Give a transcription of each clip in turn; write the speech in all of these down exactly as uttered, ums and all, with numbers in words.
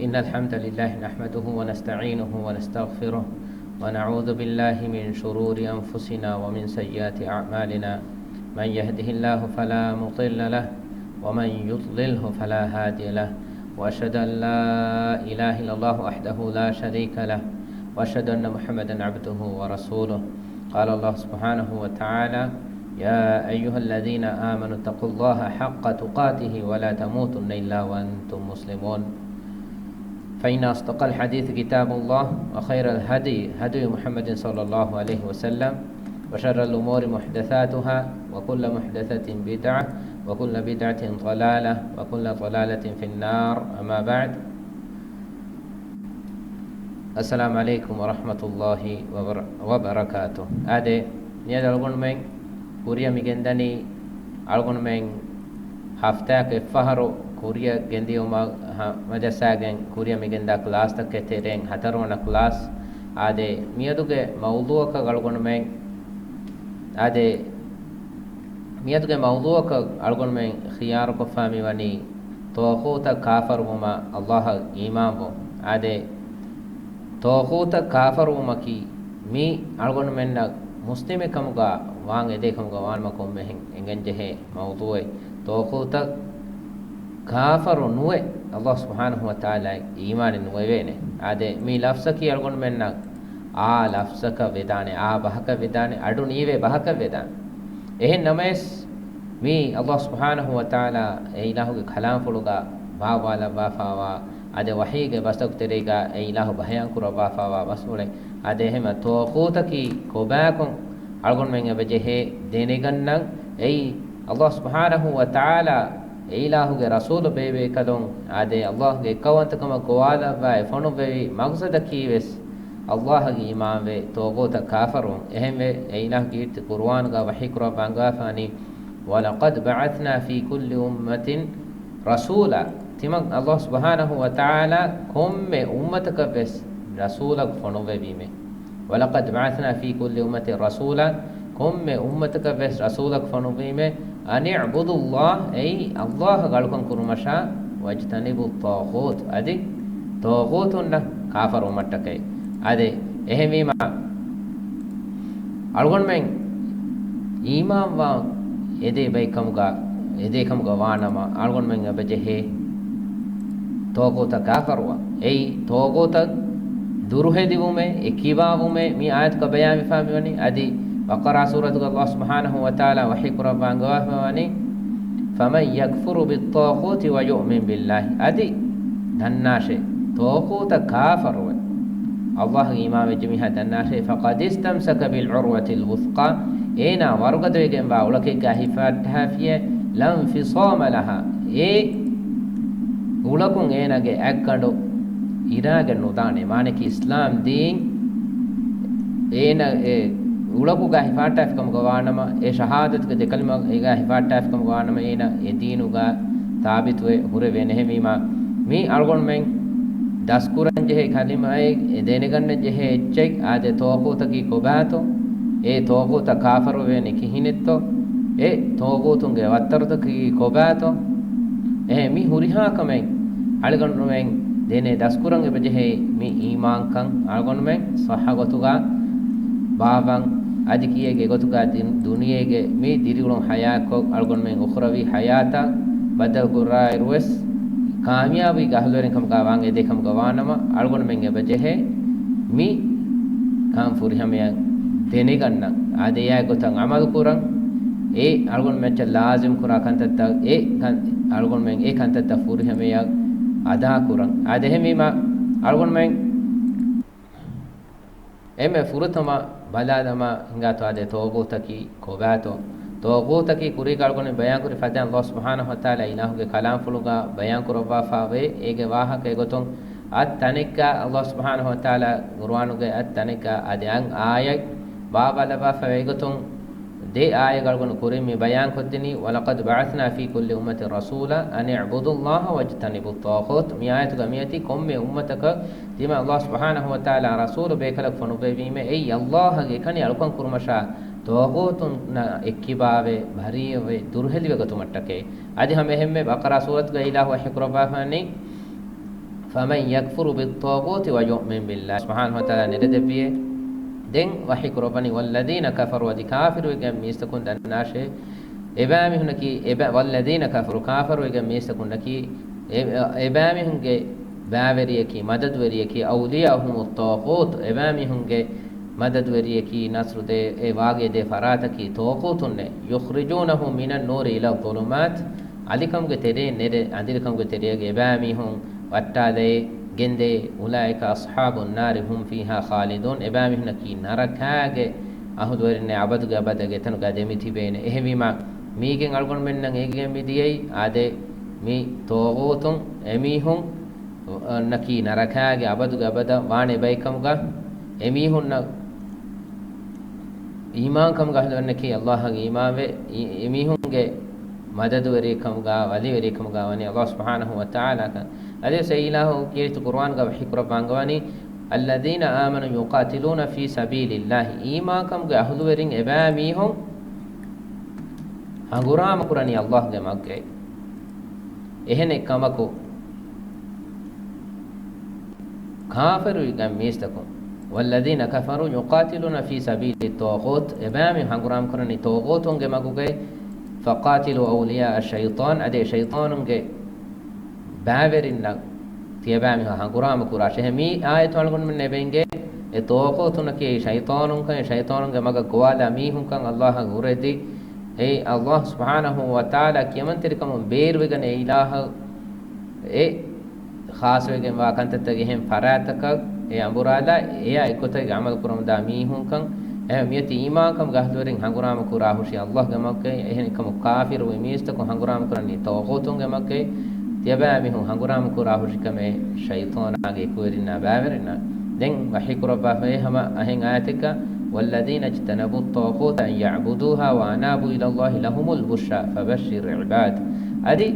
إن الحمد لله نحمده ونستعينه ونستغفره، ونعوذ بالله من شرور أنفسنا ومن سيئات أعمالنا. من يهده الله فلا مضل له، ومن يضلله فلا هادي له. وأشهد أن لا إله إلا الله وحده لا شريك له، وأشهد أن محمدا عبده ورسوله. قال الله سبحانه وتعالى: يا أيها الذين آمنوا اتقوا الله حق تقاته ولا تموتن إلا وأنتم مسلمون. فإن أصدق الحديث كتاب الله، وخير الهدي هدي محمد صلى الله عليه وسلم، وشر الأمور محدثاتها، وكل محدثة بدعة، وكل بدعة ضلالة، وكل ضلالة في النار. أما بعد. السلام عليكم ورحمة الله وبر-، وبركاته. އާދެ، މިއަދު އަޅުގަނޑުމެން ކުރިއަށް މި ގެންދަނީ، އަޅުގަނޑުމެން ހަފްތާއަކަށް އެއްފަހަރު ކުރިއަށް ގެންދިއުމަށް ހަ-، މަދަރުސާގެން ކުރިއަށް މި ގެންދާ ކްލާސްތަކެއް ތެރެއިން ހަތަރުވަނަ ކްލާސް. އާދެ، މިއަދުގެ މައުޟޫޢަކަށް އަޅުގަނޑުމެން، އާދެ، މިއަދުގެ މައުޟޫޢަކަށް އަޅުގަނޑުމެން ޚިޔާރުކޮށްފާ މިވަނީ ޠާޣޫތަށް ކާފަރުވުމާ ﷲ އަށް އީމާންވުން. އާދެ، ޠާޣޫތަށް ކާފަރުވުމަކީ މީ އަޅުގަނޑުމެންނަށް މުސްލިމެއް ކަމުގަ ވާން އެދޭ ކަމުގަ ވާނަމަ ކޮންމެހެން އެނގެންޖެހޭ މައުޟޫޢެއް. ޠާޣޫތަށް ކާފަރު ނުވެ، ﷲ ސުބްޙާނަހޫ ވަތަޢާލާއަށް އީމާނެއް ނުވެވޭނެ. އާދެ، މި ލަފްޒަކީ އަޅުގަނޑުމެންނަށް އާ ލަފްޒަކަށް ވެދާނެ، އާ ބަހަކަށް ވެދާނެ، އަޑު ނީވޭ ބަހަކަށް ވެދާނެ. އެހެން ނަމަވެސް، މީ ﷲ ސުބްޙާނަހޫ ވަތަޢާލާ އެ އިލާހުގެ ކަލާމްފުޅުގަ ބާވާލައްވާފާވާ، އާދެ، ވަޙީގެ ބަސްތަކު ތެރޭގަ އެ އިލާހު ބަޔާން ކުރައްވާފާވާ ބަސްފުޅެއް. އާދެ، އެހެންވެ ޠާޣޫތަކީ ކޮބާކަން އަޅުގަނޑުމެން އެބަ ޖެހޭ ދެނެގަންނަން. އެއީ ﷲ ސުބްޙާނަހޫ ވަތަޢާލާ އެ އިލާހުގެ ރަސޫލު ބޭއްވޭކަލުން، އާދެ، ﷲގެ އެއްކައުވަންތަކަމަށް ގޮވާލައްވާ އެ ފޮނުއްވެވި މަގުސަދަކީވެސް ﷲ އަށް އީމާންވެ، ޠާޣޫތަށް ކާފަރުވުން. އެހެންވެ، އެ އިލާހު ކީރިތި ޤުރުއާނުގަ ވަޙީ ކުރައްވާ އަންގަވާފާނީ، وَلَقَدْ بَعَثْنَا فِي كُلِّ أُمَّةٍ رَسُولًا. ތިމަން ﷲ ސުބްޙާނަހޫ ވަތަޢާލާ ކޮންމެ އުއްމަތަކަށްވެސް ރަސޫލަކު ފޮނުއްވެވީމޭ. وَلَقَدْ بَعَثْنَا فِي كُلِّ أُمَّةٍ رَسُولًا، ކޮންމެ އުއްމަތަކަށްވެސް ރަސޫލަކު ފޮނުއްވީމޭ، أَنِ اعْبُدُوا اللَّهَ، އެއީ ﷲ އަށް އަޅުކަން ކުރުމަށާ، وَاجْتَنِبُوا الطَّاغُوتَ، އަދި ޠާޣޫތުންނަށް ކާފަރުވުމަށްޓަކައި. އާދެ، އެހެންވީމާ، އަޅުގަނޑުމެން އީމާންވާން އެދޭ ބައެއްކަމުގަ، އެދޭ ކަމުގަ ވާނަމަ، އަޅުގަނޑުމެން އެބަ ޖެހޭ ޠާޣޫތަށް ކާފަރުވާ. އެއީ ޠާޣޫތަށް ދުރުހެލިވުމޭ، އެ ކިބާވުމޭ، މި އާޔަތުގަ ބަޔާންވެފާ މިވަނީ. އަދި ބަޤަރާ ސޫރަތުގަ ﷲ ސުބްޙާނަހޫ ވަތަޢާލާ ވަޙީ ކުރައްވާ އަންގަވާފަ ވަނީ، فَمَنْ يَكْفُرْ بِالطَّاغُوتِ وَيُؤْمِنْ بِاللَّهِ. އަދި ދަންނާށޭ، ޠާޣޫތަށް ކާފަރުވެ، ﷲ އަށް އީމާންވެއްޖެ މީހާ ދަންނާށޭ، فَقَدِ اسْتَمْسَكَ بِالْعُرْوَةِ الْوُثْقَىٰ، އޭނާ ވަރުގަދަވެގެންވާ އުޅަކެއްގާ ހިފާއްޓާފިޔޭ، لَا انْفِصَامَ لَهَا، އެ އުޅަކުން އޭނާގެ އަތްގަނޑު އިރާގެން ނުދާނެ. މާނައަކީ އިސްލާމް ދީން އޭނަ އެ އުޅަކުގާ ހިފާއްޓާފިކަމުގަ ވާނަމަ، އެ ޝަހާދަތުގެ ދެކަލިމަ އޭގާ ހިފާއްޓާފިކަމުގަ ވާނަމަ، އޭނަ އެ ދީނުގާ ސާބިތުވެ ހުރެވޭނެ. އެހެންވީމާ، މީ އަޅުގަނޑުމެން ދަސްކުރަން ޖެހޭ ކަލިމައެއް، އެ ދެނެގަންނަން ޖެހޭ އެއްޗެއް، އާދެ، ޠާޣޫތަކީ ކޮބާތޯ؟ އެ ޠާޣޫތަށް ކާފަރުވެވޭނެ ކިހިނެއްތޯ؟ އެ ޠާޣޫތުންގެ ވައްތަރުތަކަކީ ކޮބާތޯ؟ އެހެން މި ހުރިހާ ކަމެއް އަޅުގަނޑުމެން ދެނެ ދަސްކުރަން އެބަޖެހޭ މި އީމާންކަން އަޅުގަނޑުމެން ޞައްޙަ ގޮތުގަ ބާއްވަން، އަދި ކިޔޭގެ ގޮތުގަ ދި-، ދުނިޔޭގެ މި ދިރިއުޅުން ޙަޔާތްކޮށް، އަޅުގަނޑުމެން އުޚްރަވީ ޙަޔާތަށް ބައްދަލުކުރާއިރުވެސް، ކާމިޔާބީގެ އަހުލުވެރިން ކަމުގަ ވާން އެދޭ ކަމުގަ ވާނަމަ، އަޅުގަނޑުމެން އެބަޖެހޭ މި ކަން ފުރިހަމަޔަށް ދެނެގަންނަން، އާދެ، އެއާ ގޮތަށް ޢަމަލު ކުރަން. އެ އަޅުގަނޑު މައްޗަށް ލާޒިމް ކުރާ ކަންތައްތައް، އެ ކަން، އަޅުގަނޑުމެން އެ ކަންތައްތައް ފުރިހަމަޔަށް އަދާ ކުރަން. އާދެ، އެހެންވީމާ، އަޅުގަނޑުމެން އެންމެ ފުރަތަމަ ބަލާލަމާ ހިނގާތޯ އާދެ، ޠާޣޫތަކީ ކޮބާތޯ؟ ޠާޣޫތަކީ ކުރީގަ އަޅުގަނޑު ބަޔާންކުރި ފަދައިން ﷲ ސުބްޙާނަހޫ ވަތަޢާލާ އިލާހުގެ ކަލާމްފުޅުގަ ބަޔާންކުރައްވާފައިވޭ. އޭގެ ވާހަކަ އެގޮތުން އަށް ތަނެއްގަ ﷲ ސުބްޙާނަހޫ ވަތަޢާލާ ޤުރުއާނުގެ އަށް ތަނެއްގަ އަދި އަށް އާޔަތް ބާވާލައްވާފައިވޭ. އެގޮތުން ދެ އާޔަތް އަޅުގަނޑު ކުރިން މި ބަޔާންކޮށްދިނީ، وَلَقَدْ بَعَثْنَا فِي كُلِّ أُمَّةٍ رَسُولًا أَنِ اعْبُدُوا اللَّهَ وَاجْتَنِبُوا الطَّاغُوتَ. މި އާޔަތުގަ މިއޮތީ ކޮންމެ އުއްމަތަކަށް ތިމަން ﷲ ސުބްޙާނަހޫ ވަތަޢާލާ ރަސޫލު ބޭކަލަކު ފޮނުއްވެވީމޭ، އެއީ ﷲ އަށް އެކަނި އަޅުކަން ކުރުމަށާ، ޠާޣޫތުންނަށް އެއްކިބާވެ، ބަރީއަވެ، ދުރުހެލިވެ ގަތުމަށްޓަކައި. އަދި ހަމަ އެހެންމެ ބަޤަރާ ސޫރަތުގައި އިލާހު ވަޙީ ކުރައްވާފާނީ، فمن يكفر بالطاغوت ويؤمن بالله. ސުބްޙާނަހޫ ވަތަޢާލާ ނެރެދެއްވިއޭ. ދެން ވަޙީ ކުރައްވަނީ، والذين كفروا، އަދި ކާފިރުވެގެން މީސްތަކުން ދަންނާށޭ. އެބައިމީހުންނަކީ، އެބަ-، والذين كفروا، ކާފަރުވެގެން މީސްތަކުންނަކީ، އެ-، އެބައިމީހުންގެ ބައިވެރިޔަކީ، މަދަދުވެރިޔަކީ، أولياؤهم الطاغوت، އެބައިމީހުންގެ މަދަދުވެރިޔަކީ، ނަޞްރު ދޭ، އެ ވާގި ދޭ ފަރާތަކީ ޠާޣޫތުންނޭ. يخرجونهم من النور إلى الظلمات، އަލިކަމުގެ ތެރެއިން ނެރެ، އަނދިރިކަމުގެ ތެރެއަށް އެބައިމީހުން ވައްޓާލައި ގެންދޭ. أولئك أصحاب النار هم فيها خالدون، އެބައިމީހުންނަކީ ނަރަކާގެ އަހުލުވެރިންނޭ، އަބަދުގެ އަބަދަށް އެތަނުގަ ދެމިތިބޭނެ. އެހެންވީމާ، މީގެން އަޅުގަނޑުމެންނަށް އެނގިގެން މިދިޔައީ، އާދެ، މި ޠާޣޫތުން އެމީހުން ނަކީ ނަރަކާގެ އަބަދުގެ އަބަދަށް ވާނެ ބައެއްކަމުގަ، އެމީހުންނަށް އީމާންކަމުގަ އަހުލުވެރިންނަކީ ﷲ އަށް އީމާންވެ، އި-، އެމީހުންގެ މަދަދުވެރިކަމުގަ، ވަލީވެރިކަމުގަ ވަނީ ﷲ ސުބްޙާނަހޫ ވަތަޢާލާ ކަން. އަދިވެސް އެ އިލާހު ކީރިތި ޤުރުއާންގަ ވަޙީކުރައްވާ އަންގަވަނީ، الذين آمنوا يقاتلون في سبيل الله، އީމާންކަމުގެ އަހުލުވެރިން އެބައިމީހުން ހަނގުރާމަކުރަނީ ﷲގެ މަގުގައި. އެހެނެއް ކަމަކު، ކާފަރުވެގެން މީސްތަކުން، والذين كفروا يقاتلون في سبيل الطاغوت، އެބައިމީހުން ހަނގުރާމަކުރަނީ ޠާޣޫތުންގެ މަގުގައި، فقاتلوا أولياء الشيطان، އަދި ޝައިޠާނުންގެ ބައިވެރިންނަށް ތިޔަބައިމީހުން ހަނގުރާމަ ކުރާށޭ. މި އާޔަތު އަޅުގަނޑުމެން އެބައިނގޭ، އެ ޠާޣޫތުންނަކީ ޝައިޠާނުންކަން، ޝައިޠާނުންގެ މަގަށް ގޮވާލާ މީހުންކަން ﷲ އަށް އުރެދި، އެ ﷲ ސުބްޙާނަހޫ ވަތަޢާލާ ކިޔަމަންތެރިކަމުން ބޭރުވެގަނެ އެ އިލާހަށް އެ ޚާއްޞަވެގެންވާ ކަންތައްތަކެއް އެހެން ފަރާތަކަށް އެ އަނބުރާލާ، އެއާ އެއްގޮތަކަށް ޢަމަލު ކުރަމުންދާ މީހުންކަން، އެ މިއޮތީ އީމާންކަމުގެ އަހުލުވެރިން ހަނގުރާމަ ކުރާ ހުށި ﷲގެ މަގުގައި، އެހެން ކަމު ކާފިރު މީސްތަކުން ހަނގުރާމަ ކުރަނީ ޠާޣޫތުންގެ މަގުގައި، ތިޔަބައިމީހުން ހަނގުރާމަ ކުރާ ހުށި ކަމެއް ޝައިޠާނާގެ އެކުވެރިންނާ ބައިވެރިންނާ. ދެން ވަޙީ ކުރައްވާފައި ހަމަ އަހެން އާޔަތެއްގަ، والذين اجتنبوا الطاغوت أن يعبدوها وأنابوا إلى الله لهم البشرى فبشر عباد. އަދި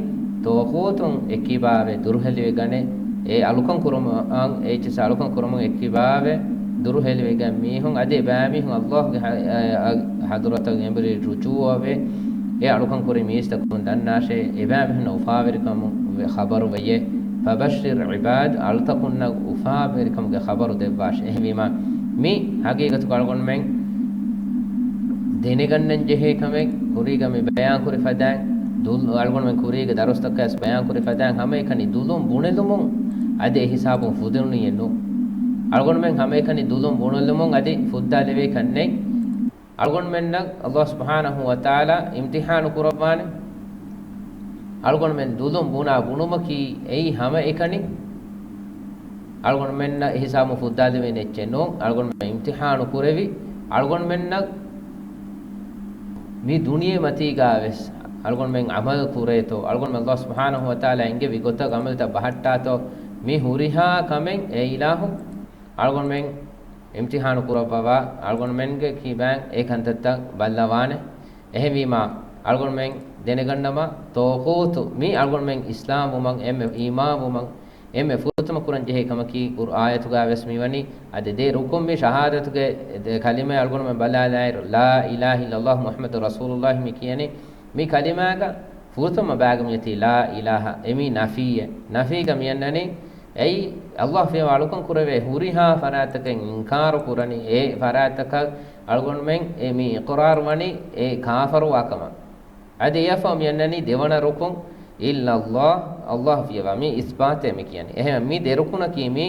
ޠާޣޫތުން އެއްކިބާވެ ދުރުހެލިވެގަނެ، އެ އަޅުކަން ކުރުމަށް، އެއްޗިސް އަޅުކަން ކުރުމުން އެއްކިބާވެ ދުރުހެލިވެގެން މީހުން، އަދި އެބައިމީހުން ﷲގެ ހަ-، އަ-، އަ-، ޙަޟްރަތަށް އެނބުރި ރުޖޫޢަވެ، އެ އަޅުކަން ކުރި މީސްތަކުން ދަންނާށޭ، އެބައިމީހުންނަށް އުފާވެރިކަމު ވެ-، ޚަބަރު ވެޔޭ. فبشر عباد، އަޅުތަކުންނަށް އުފާވެރިކަމުގެ ޚަބަރު ދެއްވާށޭ. އެހެންވީމާ، މި ޙަޤީޤަތުގަ އަޅުގަނޑުމެން ދެނެގަންނަން ޖެހޭ ކަމެއް، ކުރީގަ މި ބަޔާންކުރި ފަދައިން، ދުލް-، އަޅުގަނޑުމެން ކުރީގެ ދަރުސްތަކަށް ބަޔާންކުރި ފަދައިން، ހަމައެކަނި ދުލުން ބުނެލުމުން އަދި އެ ހިސާބުން ފުދުނިއެއް ނޫން. އަޅުގަނޑުމެން ހަމައެކަނި ދުލުން ބުނެލުމުން އަދި ފުއްދާލެވޭ ކަންނެއް. އަޅުގަނޑުމެންނަށް ﷲ ސުބްޙާނަހޫ ވަތަޢާލާ އިމްތިޙާނު ކުރައްވާނެ. އަޅުގަނޑުމެން ދުލުން ބުނާ ބުނުމަކީ އެއީ ހަމައެކަނި އަޅުގަނޑުމެންނަށް އެހިސާބުން ފުއްދާލެވޭނެ އެއްޗެއް ނޫން. އަޅުގަނޑުމެން އިމްތިޙާނު ކުރެވި، އަޅުގަނޑުމެންނަށް މި ދުނިޔެ މަތީގަ ވެސް އަޅުގަނޑުމެން ޢަމަލު ކުރޭތޯ، އަޅުގަނޑުމެން ﷲ ސުބްޙާނަހޫ ވަތަޢާލާ އެންގެވި ގޮތަށް ޢަމަލުތައް ބަހައްޓާތޯ، މި ހުރިހާ ކަމެއް އެ އިލާހު އަޅުގަނޑުމެން އިމްތިޙާނު ކުރައްވަވާ، އަޅުގަނޑުމެންގެ ކިބައިން އެ ކަންތައްތައް ބައްލަވާނެ. އެހެންވީމާ، އަޅުގަނޑުމެން ދެނެގަންނަމާ، ޠާޣޫތު މީ އަޅުގަނޑުމެން އިސްލާމް ވުމަށް އެންމެ އީމާން ވުމަށް އެންމެ ފުރަތަމަ ކުރަން ޖެހޭ ކަމަކީ، ޤުރް-، އާޔަތުގަ ވެސް މިވަނީ، އަދި ދެ ރުކުން މި ޝަހާދަތުގެ ދެ ކަލިމަ އަޅުގަނޑުމެން ބަލާލާއިރު، لا إله إلا الله محمد رسول الله މި ކިޔަނީ، މި ކަލިމާގަ ފުރަތަމަ ބައިގަ މިއޮތީ لا إله، އެމީ ނަފީއެއް. ނަފީގަ މިއަންނަނީ، އެއީ، ﷲ ފިޔަވާ އަޅުކަން ކުރެވޭ ހުރިހާ ފަރާތަކަށް އިންކާރު ކުރަނީ، އެ ފަރާތަކަށް އަޅުގަނޑުމެން އެ މި އިޤްރާރު ވަނީ އެ ކާފަރުވާ ކަމަށް. އަދި އެއަށްފަހު މިއަންނަނީ ދެވަނަ ރުކުން، إلا الله، ﷲ ފިޔަވާ މި އިސްބާތެއް މި ކިޔަނީ. އެހެން މި ދެ ރުކުނަކީ މި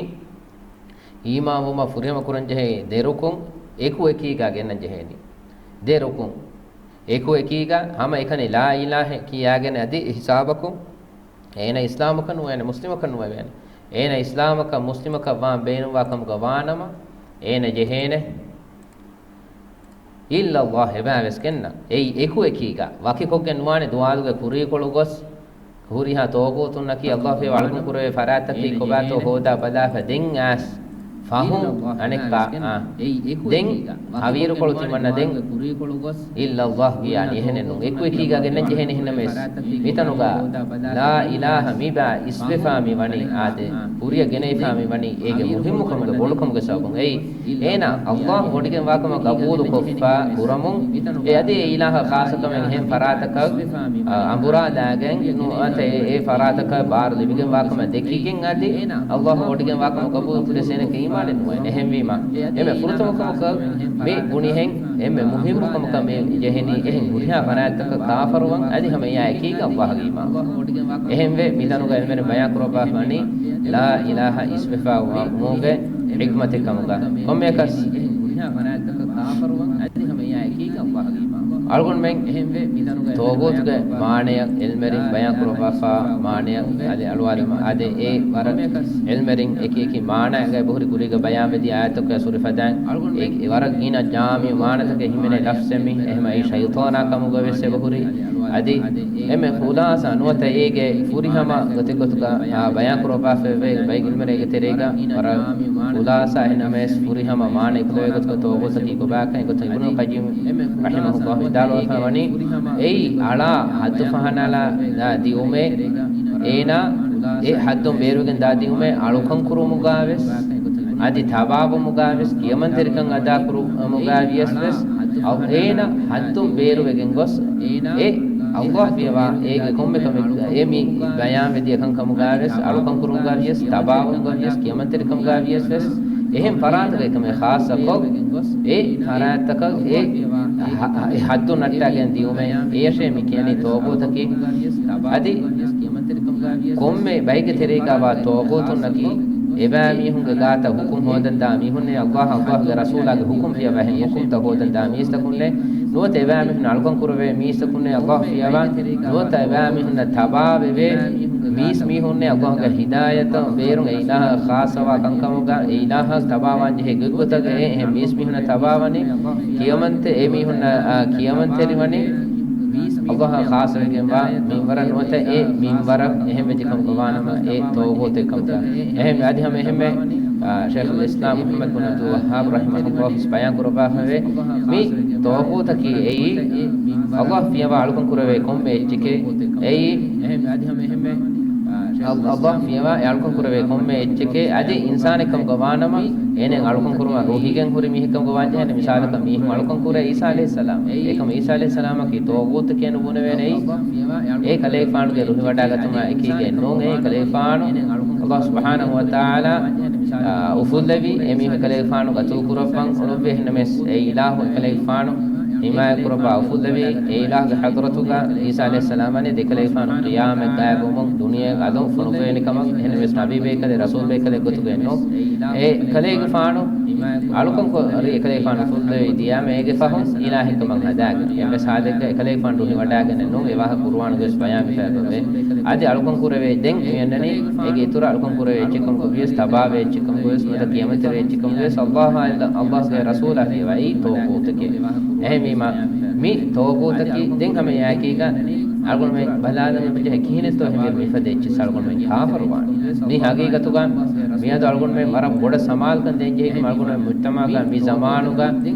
އީމާން ވުމަށް ފުރިހަމަ ކުރަން ޖެހޭ ދެ ރުކުން އެކު އެކީގަ ގެންނަން ޖެހޭނީ. ދެ ރުކުން އެކު އެކީގަ ހަމަ އެކަނި لا إله ކިޔާގެން އަދި ހިސާބަކުން އޭނަ އިސްލާމަކަށް ނުވޭނެ، މުސްލިމަކަށް ނުވެވޭނެ. އޭނަ އިސްލާމަކަށް މުސްލިމަކަށް ވާން ބޭނުންވާ ކަމުގަ ވާނަމަ، އޭނަ ޖެހޭނެ إلا الله އެބައި ވެސް ގެންނަން. އެއީ އެކު އެކީގަ ވަކިކޮށްގެން ނުވާނެ ދުވާލުގެ ކުރީކޮޅު ގޮސް، ހުރިހާ ޠާޣޫތުންނަކީ ﷲ ފިޔަވާ އަޅުކަން ކުރެވޭ ފަރާތްތަކީ ކޮބާތޯ ހޯދާ ބަލާފަ ދެން އައިސް ފަހުން އަނެއްކާ، އާ، ދެން ހަވީރުކޮޅު ތިމަންނަ ދެން އިއްލައްލާހް ކިޔާނީ. އެހެނެއް ނޫން. އެކުއެކީގަ ގެންނަން ޖެހޭނެ ހިނަމެސް. މިތަނުގަ ލާ އިލާހަ މިބާ އިސްވެފާ މި ވަނީ އާދެ، ކުރިއަށް ގެނެވިފާ މި ވަނީ އޭގެ މުހިއްމުކަމުގެ ބޮޑުކަމުގެ ސަބަބުން. އެއީ، އޭނާ އައްލާހު ވޮޑިގެންވާކަމަށް ގަބޫލުކޮށްފަ ކުރަމުން، އެ އަދި އެ އިލާހަށް ޚާއްޞަކަމެއް އެހެން ފަރާތަކަށް، އަ، އަނބުރާލާގެން ނުވަތަ އެ، އެ ފަރާތަކަށް ބާރު ލިބިގެންވާކަމަށް ދެކިގެން އަދި އައްލާހު ވޮޑިގެންވާކަމަށް ގަބޫލުކުރިޔަސް އޭނައަކީ އީމާނެއް ނުވާނެ. އެހެންވީމާ، އެންމެ ފުރަތަމަ ކަމަކަށް މި ބުނިހެން އެންމެ މުހިއްމު ކަމަކަށް މި ޖެހެނީ އެހެން ހުރިހާ ފަރާތްތަކަށް ކާފަރުވަން އަދި ހަމަ އެއާ އެކީގަ އައްލާހަށް އީމާން. އެހެންވެ، މިތަނުގަ އެންމެން ބަޔާން ކުރައްވާފަ ވަނީ ލާ އިލާހަ އިސްވެފަ ވުމުގެ ޙިކްމަތެއް ކަމުގަ. ކޮންމެއަކަސް އަޅުގަނޑުމެން ތޯޣޫތުގެ މާނަޔަށް އިލްމެރިން ބަޔާން ކުރައްވާފަ މާނަޔަށް އަދި އަޅުވާލަމާ އާދެ، އެ ވަރަށް އިލްމެރިން އެކި އެކި މާނައިގައި ބަހުރި ކުރީގަ ބަޔާންވެދިޔަ އާޔަތްތަކުގެ ސުރިފަދައިން އެ ވަރަށް ގިނަ ޖާމިޢު މާނަތަކެއް ހިމެނޭ ލަފްޒެއް މީ. އެހެމަ އެއީ ޝައިޠާނާ ކަމުގަ ވެސް އެބަހުރި. އަދި އެންމެ ޚުލާޞާ ނުވަތަ އޭގެ ފުރިހަމަ ގޮތެއްގޮތުގަ، އާ، ބަޔާން ކުރައްވާފައިވޭ ބައި އިލްމެރެއްގެ ތެރޭގަ ވަރަށް ޚުލާޞާ އެހެންނަމަވެސް ފުރިހަމަ މާނަ އެކުލެވޭ ގޮތުގަ ތޯޣޫތަކީ ކޮބާކަން އެގޮތަށް އިބްނުލް ޤައްޔިމް ރަޙިމަހުﷲ ވިދާޅުވެފަ ވަނީ، އެއީ އަޅާ ޙައްދު ފަހަނަލާ ދާ ދިއުމޭ، އޭނާ އެ ޙައްދުން ބޭރުވެގެން ދާ ދިއުމޭ އަޅުކަން ކުރުމުގާވެސް، އަދި ތަބާވުމުގާވެސް، ކިޔަމަންތެރިކަން އަދާކުރުމުގާވިޔަސް ވެސް، އަ، އޭނާ ޙައްދުން ބޭރުވެގެން ގޮސް، އެ އައްލާހް ފިޔަވާ އޭގެ ކޮންމެ ކަމެއް އެ މި ބަޔާންވެދިޔަ ކަންކަމުގާވެސް، އަޅުކަން ކުރުމުގާވިޔަސް، ތަބާވުމުގާވިޔަސް، ކިޔަމަންތެރިކަމުގާވިޔަސް ވެސް، އެހެން ފަރާތަކަށް އެކަމެއް ޚާއްޞަކޮށް، އެ ފަރާތަކަށް އެ ހަ-، އެ ޙައްދު ނައްޓާގެން ދިއުމޭ، އެޔަށޭ މި ކިޔަނީ ޠާޣޫތަކީ. އަދި ކޮންމެ ބައެއްގެ ތެރޭގަ ވާ ޠާޣޫތުންނަކީ، އެބައިމީހުންގެ ގާތަށް ޙުކުމް ހޯދަން ދާ މީހުންނޭ، އައްލާހް، އައްލާހްގެ ރަސޫލާގެ ޙުކުމް ފިޔަވާ އެހެން ޙުކުމްތައް ހޯދަން ދާ މީސްތަކުންނޭ، ނުވަތަ އެބައިމީހުން އަޅުކަން ކުރެވޭ މީސްތަކުންނޭ، އައްލާހް ފިޔަވާ، ނުވަތަ އެބައިމީހުންނަށް ތަބާވެވޭ މީސް މީހުންނޭ، އައްލާހްގެ ހިދާޔަތުން ބޭރުން އެ އިލާހަށް ޚާއްޞަވާ ކަންކަމުގަ، އެ އިލާހަށް ތަބާވާން ޖެހޭ ގޮތްގޮތަކަށް އެ އެހެން މީސް މީހުންނަށް ތަބާވަނީ، ކިޔަމަންތެ-، އެ މީހުންނަށް، އާ، ކިޔަމަންތެރިވަނީ، އައްލާހަށް ޚާއްޞަވެގެންވާ މިންވަރަށް ނުވަތަ އެ މިންވަރަށް އެހެން ވެއްޖެ ކަމަކަށް ވާނަމަ އެ ޠާޣޫތެއް ކަމުގަ. އެހެން އަދި ހަމަ އެހެންމެ، އާ، ޝައިޚުލް އިސްލާމް މުޙައްމަދު ބިން ޢަބްދުލް ވައްހާބް ރަޙިމަހުﷲ ވެސް ބަޔާން ކުރައްވާފައެވެ. މި ޠާޣޫތަކީ އެއީ އައްލާހް ފިޔަވާ އަޅުކަން ކުރެވޭ ކޮންމެ އެއްޗެކޭ. އެއީ އައް-، އައްލާހް ފިޔަވާ އެ އަޅުކަން ކުރެވޭ ކޮންމެ އެއްޗެކޭ. އަދި އިންސާނެއް ކަމުގަ ވާނަމަ، އޭނަ އަޅުކަން ކުރުމަށް ރުހިގެން ހުރި މީހެއް ކަމުގަ ވާންޖެހޭނެ. މިސާލަކަށް މީހުން އަޅުކަން ކުރޭ ޢީސާ ޢަލައިހިއްސަލާމް. އެކަމަ ޢީސާ ޢަލައިހިއްސަލާމަކީ ޠާޣޫތަކޭ ނުބުނެވޭނެ. އެއީ އެ ކަލޭގެފާނުގެ ރުހިވަޑާގަތުމާ އެކީގެ ނޫން. އެއީ ކަލޭގެފާނު އައްލާހް ސުބްޙާނަހޫ ވަތަޢާލާ، އާ، އުފުއްލެވި އެ މީހުން ކަލޭގެފާނު ގަތުލު ކުރައްވަން އުޅުއްވި. އެހެންނަމަވެސް އެ އިލާހު އެ ކަލޭގެފާނު ޙިމާޔަތް ކުރައްވާ އުފުއްލެވި. އެ އިލާހުގެ ޙަޟްރަތުގަ ޢީސާ ޢަލައިހިއްސަލާމް ވަނީ ދެ ކަލޭގެފާނު ޤިޔާމަތް ގާތްވުމުން ދުނިޔޭގަ އަލުން ފޮނުއްވެވޭނެ ކަމަށް. އެހެންނަމަވެސް ނަބީ ބޭކަލެއް ރަސޫލް ބޭކަލެއް ގޮތުގައެއް ނޫން. އެ ކަލޭގެފާނު އަޅުކަން ކުރި އެ ކަލޭގެފާނު އުފުއްލެވި ދިޔާމަ އޭގެ ފަހުން އިލާހެއްކަމަށް ހަދާގެން. އެއްވެސް ހާލެއްގަ އެކަލޭގެފާނު ރުހިވަޑާގެނެއް ނޫން. އެ ވާހަކަ ޤުރުއާނުގަވެސް ބަޔާންވެފައިވޭ. އަދި އަޅުކަން ކުރެވޭ ދެން މިއަންނަނީ އޭގެ އިތުރަށް އަޅުކަން ކުރެވޭ އެއްޗެއްކަމަކު ވިޔަސް، ތަބާވޭ އެއްޗެއްކަމަކު ވިޔަސް، ނުވަތަ ޤިޔަމަންތެރިވޭ އެއްޗެއްކަމަކު ވިޔަސް، އައްލާހާ އިލްލަ އައްލާހްގެ ރަސޫލާ ފިޔަވައި ޠާޣޫތެކޭ. އެހެންވީމާ، މި ޠާޣޫތަކީ ދެން ހަމަ އެއާއެކީގަ އަޅުގަނޑުމެން ބަލާލަން އެބަޖެހޭ ކިހިނެއްތޯ އެހެންވީ މިފަދަ އެއްޗެއް އަޅުގަނޑުމެން ކާފަރުވާނީ. މި ހަގީގަތުގަ މިއަދު އަޅުގަނޑުމެން ވަރަށް ބޮޑަށް ސަމާލުކަން ދޭންޖެހޭ ކަމެއް އަޅުގަނޑުމެން މުޖްތަމަޢުގަ މި ޒަމާނުގަ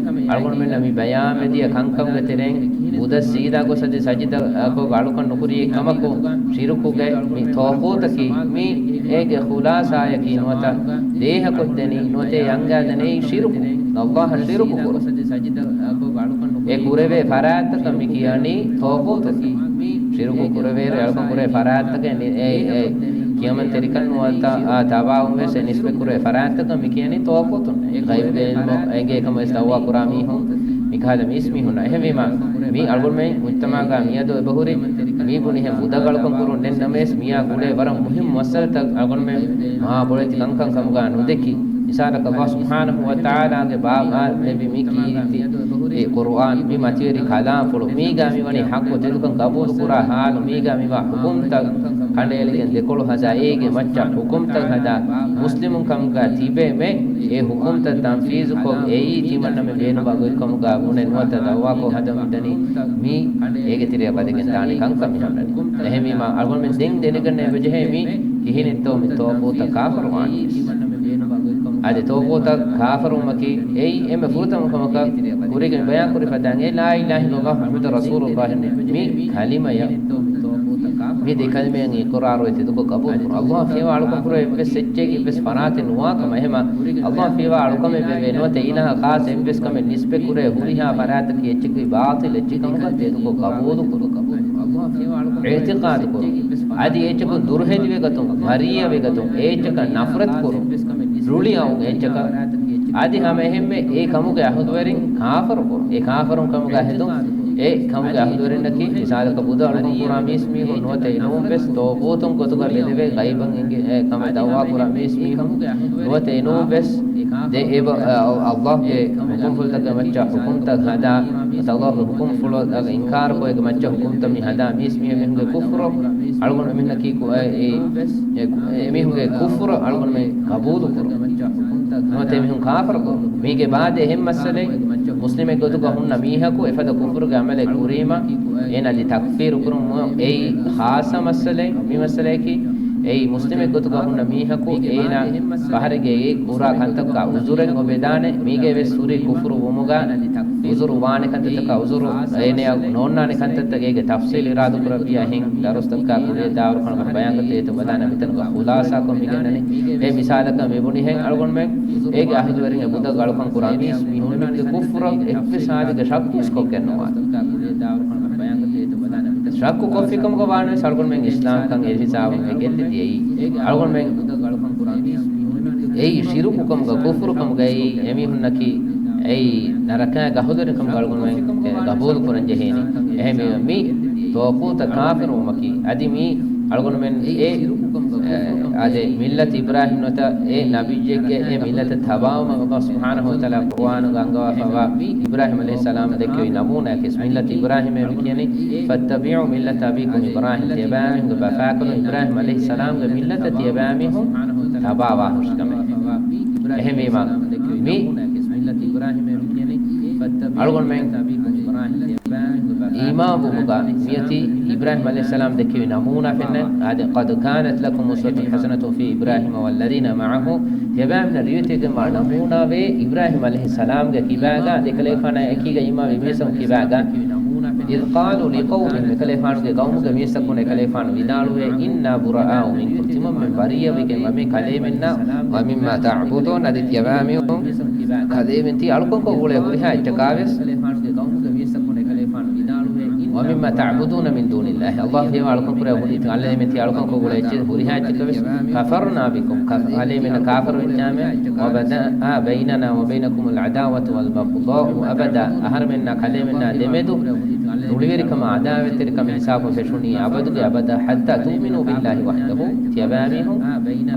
އަޅުގަނޑުމެންނަށް މި ބަޔާންވެދިޔަ ކަންކަމުގެ ތެރެއިން ބުދަށް ސީދާ ގޮސް އަދި ސަޖިދަކޮށް އަޅުކަން ނުކުރި ކަމަކު، ޝިރުކުގެ މި ޠާޣޫތަކީ މީ އޭގެ ޚުލާޞާޔަކީ ނުވަތަ ދޭހަކޮށްދެނީ ނުވަތަ އަންގާދެނީ ޝިރުކު، އައްލާހަށް ޝިރުކު ކުރުން. އެ ކުރެވޭ ފަރާތްތަކަށް މި ކިޔަނީ ޠާޣޫތަކީ. ޝިރުކު ކުރެވޭއިރު އަޅުކަން ކުރޭ ފަރާތްތަކެއް ނި-، އެ، އެ ކިޔަމަންތެރިކަން ނުވަތަ، އާ، ތަބާވުން ވެސް އެ ނިސްބަތް ކުރޭ ފަރާތްތަކަށް މި ކިޔަނީ ޠާޣޫތުން. ޣައިބުގެ ޢިލްމު އެނގޭ ކަމަށް ވެސް ދަޢުވާ ކުރާ މީހުން، މިކަހަލަ މީސް މީހުންނަށް. އެހެންވީމާ، މީ އަޅުގަނޑުމެން މުޖްތަމަޢުގަ މިއަދު އެބަހުރި މީ ބުނިހެން ބުދަށް އަޅުކަން ކުރުން ނެތް ނަމަވެސް، މިއާ ގުޅޭ ވަރަށް މުހިއްމު މައްސަލަތައް އަޅުގަނޑުމެން މާ ބޮޑެތި ކަންކަން ކަމުގަ ނުދެކި. މިސާލަކަށް އައްލާހު ސުބްޙާނަހޫ ވަތަޢާލާގެ ބާވާލެއްވި މި ކީރިތި އެ ޤުރުއާން، މި މަތިވެރި ކަލާމްފުޅު، މީގަ މިވަނީ ޙައްޤު ތެދުކަން ގަބޫލުކުރާ ޙާލު، މީގަ މިވާ ޙުކުމްތައް ކަނޑައެޅިގެން ދެކޮޅު ހަދާ، އޭގެ މައްޗަށް ޙުކުމްތައް ހަދާ، މުސްލިމުން ކަމުގަ ތިބެމެ، އެ ޙުކުމްތައް ތަންފީޒުކޮށް، އެއީ ތިމަންނަމެ ބޭނުންވާ ގޮތްކަމުގަ ބުނެ ނުވަތަ ދަޢުވާކޮށް ހަދަން މިދަނީ، މީ އޭގެ ތެރެއަށް ވަދެގެން ދާނެ ކަންކަން މި ހަންނަނީ. އެހެންވީމާ، އަޅުގަނޑުމެން ދެން ދެނެގަންނަ އެބަޖެހޭ މީ ކިހިނެއްތޯ މި ޠާޣޫތަށް ކާފަރުވާނީ. އަދި ޠާޣޫތަށް ކާފަރުވުމަކީ އެއީ އެންމެ ފުރަތަމަ ކަމަކަށް ކުރިގެން ބަޔާންކުރި ފަދައިން އެ ލާ އިލާހަ އިއްލައްލާހު މުޙައްމަދު ރަސޫލުއްލާހި މި ކަލިމަޔަށް، މި ދެ ކަލިމައިން އިޤްރާރުވެ ތެދުކޮށް ޤަބޫލުކުރުން. އައްލާހަށް ފިޔަވާ އަޅުކަން ކުރެވޭ އެއްވެސް އެއްޗެއް އެއްވެސް ފަރާތެއް ނުވާ ކަމަށް. އެހެމަ އައްލާހަށް ފިޔަވާ އަޅުކަމެއް ވެވޭ ނުވަތަ އިލާހަށް ޚާއްޞަ އެއްވެސް ކަމެއް ނިސްބަތް ކުރޭ ހުރިހާ ފަރާތަކީ އެއްޗަކީ ބާޠިލް އެއްޗެއް ކަމުގަ ތެދުކޮށް ޤަބޫލުކުރުން. އިޢްތިޤާދުކުރުން. އަދި އެއްޗަކުން ދުރުހެލިވެގަތުން، ވަރިއްޔަވެގަތުން، އެއްޗަކަށް ނަފްރަތުކުރުން. ރުޅިއައުން އެއްޗަކަށް. އަދި ހަމަ އެހެންމެ އެ ކަމުގެ އަހުލުވެރިން ކާފަރުކުރުން. އެ ކާފަރުން ކަމުގަ ހެދުން. އެ ކަމުގެ އަހުލުވެރިންނަކީ މިސާލަކަށް ބުދަ އަޅުކަން ކުރާ މީސްމީހުން ނުވަތަ އެނޫންވެސް ޠާޣޫތުން ގޮތުގަ ބެލެވޭ ޣައިބަށް އެނގޭ އެ ކަމެއް ދައުވާ ކުރާ މީސްމީހުން ނުވަތަ އެނޫންވެސް ދެ އެބަ، އަ، އައްލާހުގެ ޙުކުމްފުޅުތަކުގެ މައްޗަށް ޙުކުމްތައް ހަދާ، އައްލާހުގެ ޙުކުމްފުޅުތަކަށް އިންކާރުކޮށް އޭގެ މައްޗަށް ޙުކުމްތައް މި ހަދާ މީސްމީހުންގެ ކުފްރު، އަޅުގަނޑު އެމީހުންނަކީ ކު-، އެ، އެ، އެ، އެމީހުންގެ ކުފްރު އަޅުގަނޑުމެން ޤަބޫލުކުރުން. ނުވަތަ އެމީހުން ކާފަރުކުރުން. މީގެ ބާދެ އެހެން މައްސަލައެއް މުސްލިމެއް ގޮތުގަ ހުންނަ މީހަކު އެފަދަ ކުފުރުގެ ޢަމަލެއް ކުރީމަ، އޭނަ އަދި ތަކްފީރު ކުރުން އެއީ ޚާއްޞަ މައްސަލައެއް. މި މައްސަލައަކީ އެއީ މުސްލިމެއް ގޮތުގަ ހުންނަ މީހަކު އޭނާ ފަހަރެއްގެ އެ ކުރާ ކަންތައްކާ ޢުޛުރެއް އޮވެދާނެ، މީގެ ވެސް ހުރީ ކުފުރު ވުމުގަ ޢުޛުރު ވާނެ ކަންތައްތަކާ ޢުޛުރު އޭނަޔަށް ނޯންނާނެ ކަންތައްތައް އޭގެ ތަފްޞީލް އިރާދަކުރެއްވިޔާ ހެން ދަރުސްތަކާ ކުރިޔަށް ދާއިރު ކަންކަން ބަޔާންކޮށްދޭތޯ ބަލާނަ މިތަނުގަ ޚުލާޞާކޮށް މިގެންނަނީ. އެ މިސާލަކަށް މިބުނިހެން އަޅުގަނޑުމެން އޭގެ އަހުލުވެރިން އެ ބުދަށް އަޅުކަން ކުރާ މީސް މީހުން މީހުންގެ ކުފުރަށް އެއްވެސް ހާލެއްގަ ޝައްކުވެސް ކޮށްގެން ނުވާ. ޝައްކު ކޮށްފިކަމުގަ ވާނަމަވެސް އަޅުގަނޑުމެން އިސްލާމްކަން އެ ހިސާބުން އެ ގެއްލިދިޔައީ. އަޅުގަނޑުމެން އެއީ ޝިރުކުކަމުގަ ކުފުރުކަމުގައި އެމީހުންނަކީ އެއީ ނަރަކާގެ އަހުލުވެރިކަމުގަ އަޅުގަނޑުމެން ގަބޫލު ކުރަން ޖެހޭނީ. އެހެންވީމަ މި ޠާޣޫތަށް ކާފަރުވުމަކީ އަދި މި އަޅުގަނޑުމެން އެ، އެ، އާދެ، މިއްލަތު އިބްރާހިމް ނުވަތަ އެ ނަބިއްޔެއްގެ އެ މިއްލަތަށް ތަބާވުމަށް ﷲ ސުބްޙާނަހޫ ވަތަޢާލާ ޤުރުއާނުގަ އަންގަވާފައިވާ އިބްރާހިމް ޢަލައިހިއްސަލާމް ދެއްކެވި ނަމޫނާއަކީ މިއްލަތު އިބްރާހިމް އޭ މި ކިޔަނީ. فاتبعوا ملة أبيكم إبراهيم. ތިޔަބައިމީހުންގެ ބަފާކަލުން އިބްރާހިމް ޢަލައިހިއްސަލާމްގެ މިއްލަތަށް ތިޔަބައިމީހުން ތަބާވާހުށިކަމެއް. އެހެންވީމަ މި އަޅުގަނޑުމެން އީމާންވުމުގަ މިއޮތީ އިބްރާހިމް ޢަލައިހިއްސަލާމް ދެއްކެވި ނަމޫނާ ފެންނަން. އާދެ، قد كانت لكم أسوة حسنة في إبراهيم والذين معه. ތިޔަބައިމީހުންނަށް ރިވެތިވެގެންވާ ނަމޫނާވޭ އިބްރާހިމް ޢަލައިހިއްސަލާމްގެ ކިބާގަ، އެކަލޭގެފާނާ އެކީގަ އީމާންވި މީސްތަކުން ކިބާގަ. إذ قالوا لقومهم، އެކަލޭގެފާނުގެ ޤައުމުގެ މީސްތަކުން އެކަލޭގެފާނު ވިދާޅުވޭ، إنا براء منكم، ތިމަންމެން ބަރީއަވެގެންވަމޭ ކަލޭމެންނާ، ومما تعبدون، އަދި ތިޔަބައިމީހުން ކަލޭމެން ތި އަޅުކަންކޮށް އުޅޭ ހުރިހާ އެއްޗަކާވެސް. ومما تعبدون من دون الله، ﷲ ފިޔަވާ އަޅުކަން ކުރޭ ހުރި ކަލޭމެން ތި އަޅުކަންކޮށް އުޅޭ އެއްޗެއް ހުރިހާ އެއްޗަކަށް ވެސް. كفرنا بكم، ކަ-، ކަލޭމެންނަށް ކާފަރު ވެއްޖާމެ. وبدأ بيننا وبينكم العداوة والبغضاء أبدا، އަހަރެމެންނާ ކަލޭމެންނާ ދެމެދު ރުޅިވެރިކަމާ ޢަދާވަތްތެރިކަމެއް ހިސާބުން ފެށުނީ އަބަދުގެ އަބަދަށް. حتى تؤمنوا بالله وحده، ތިޔަބައިމީހުން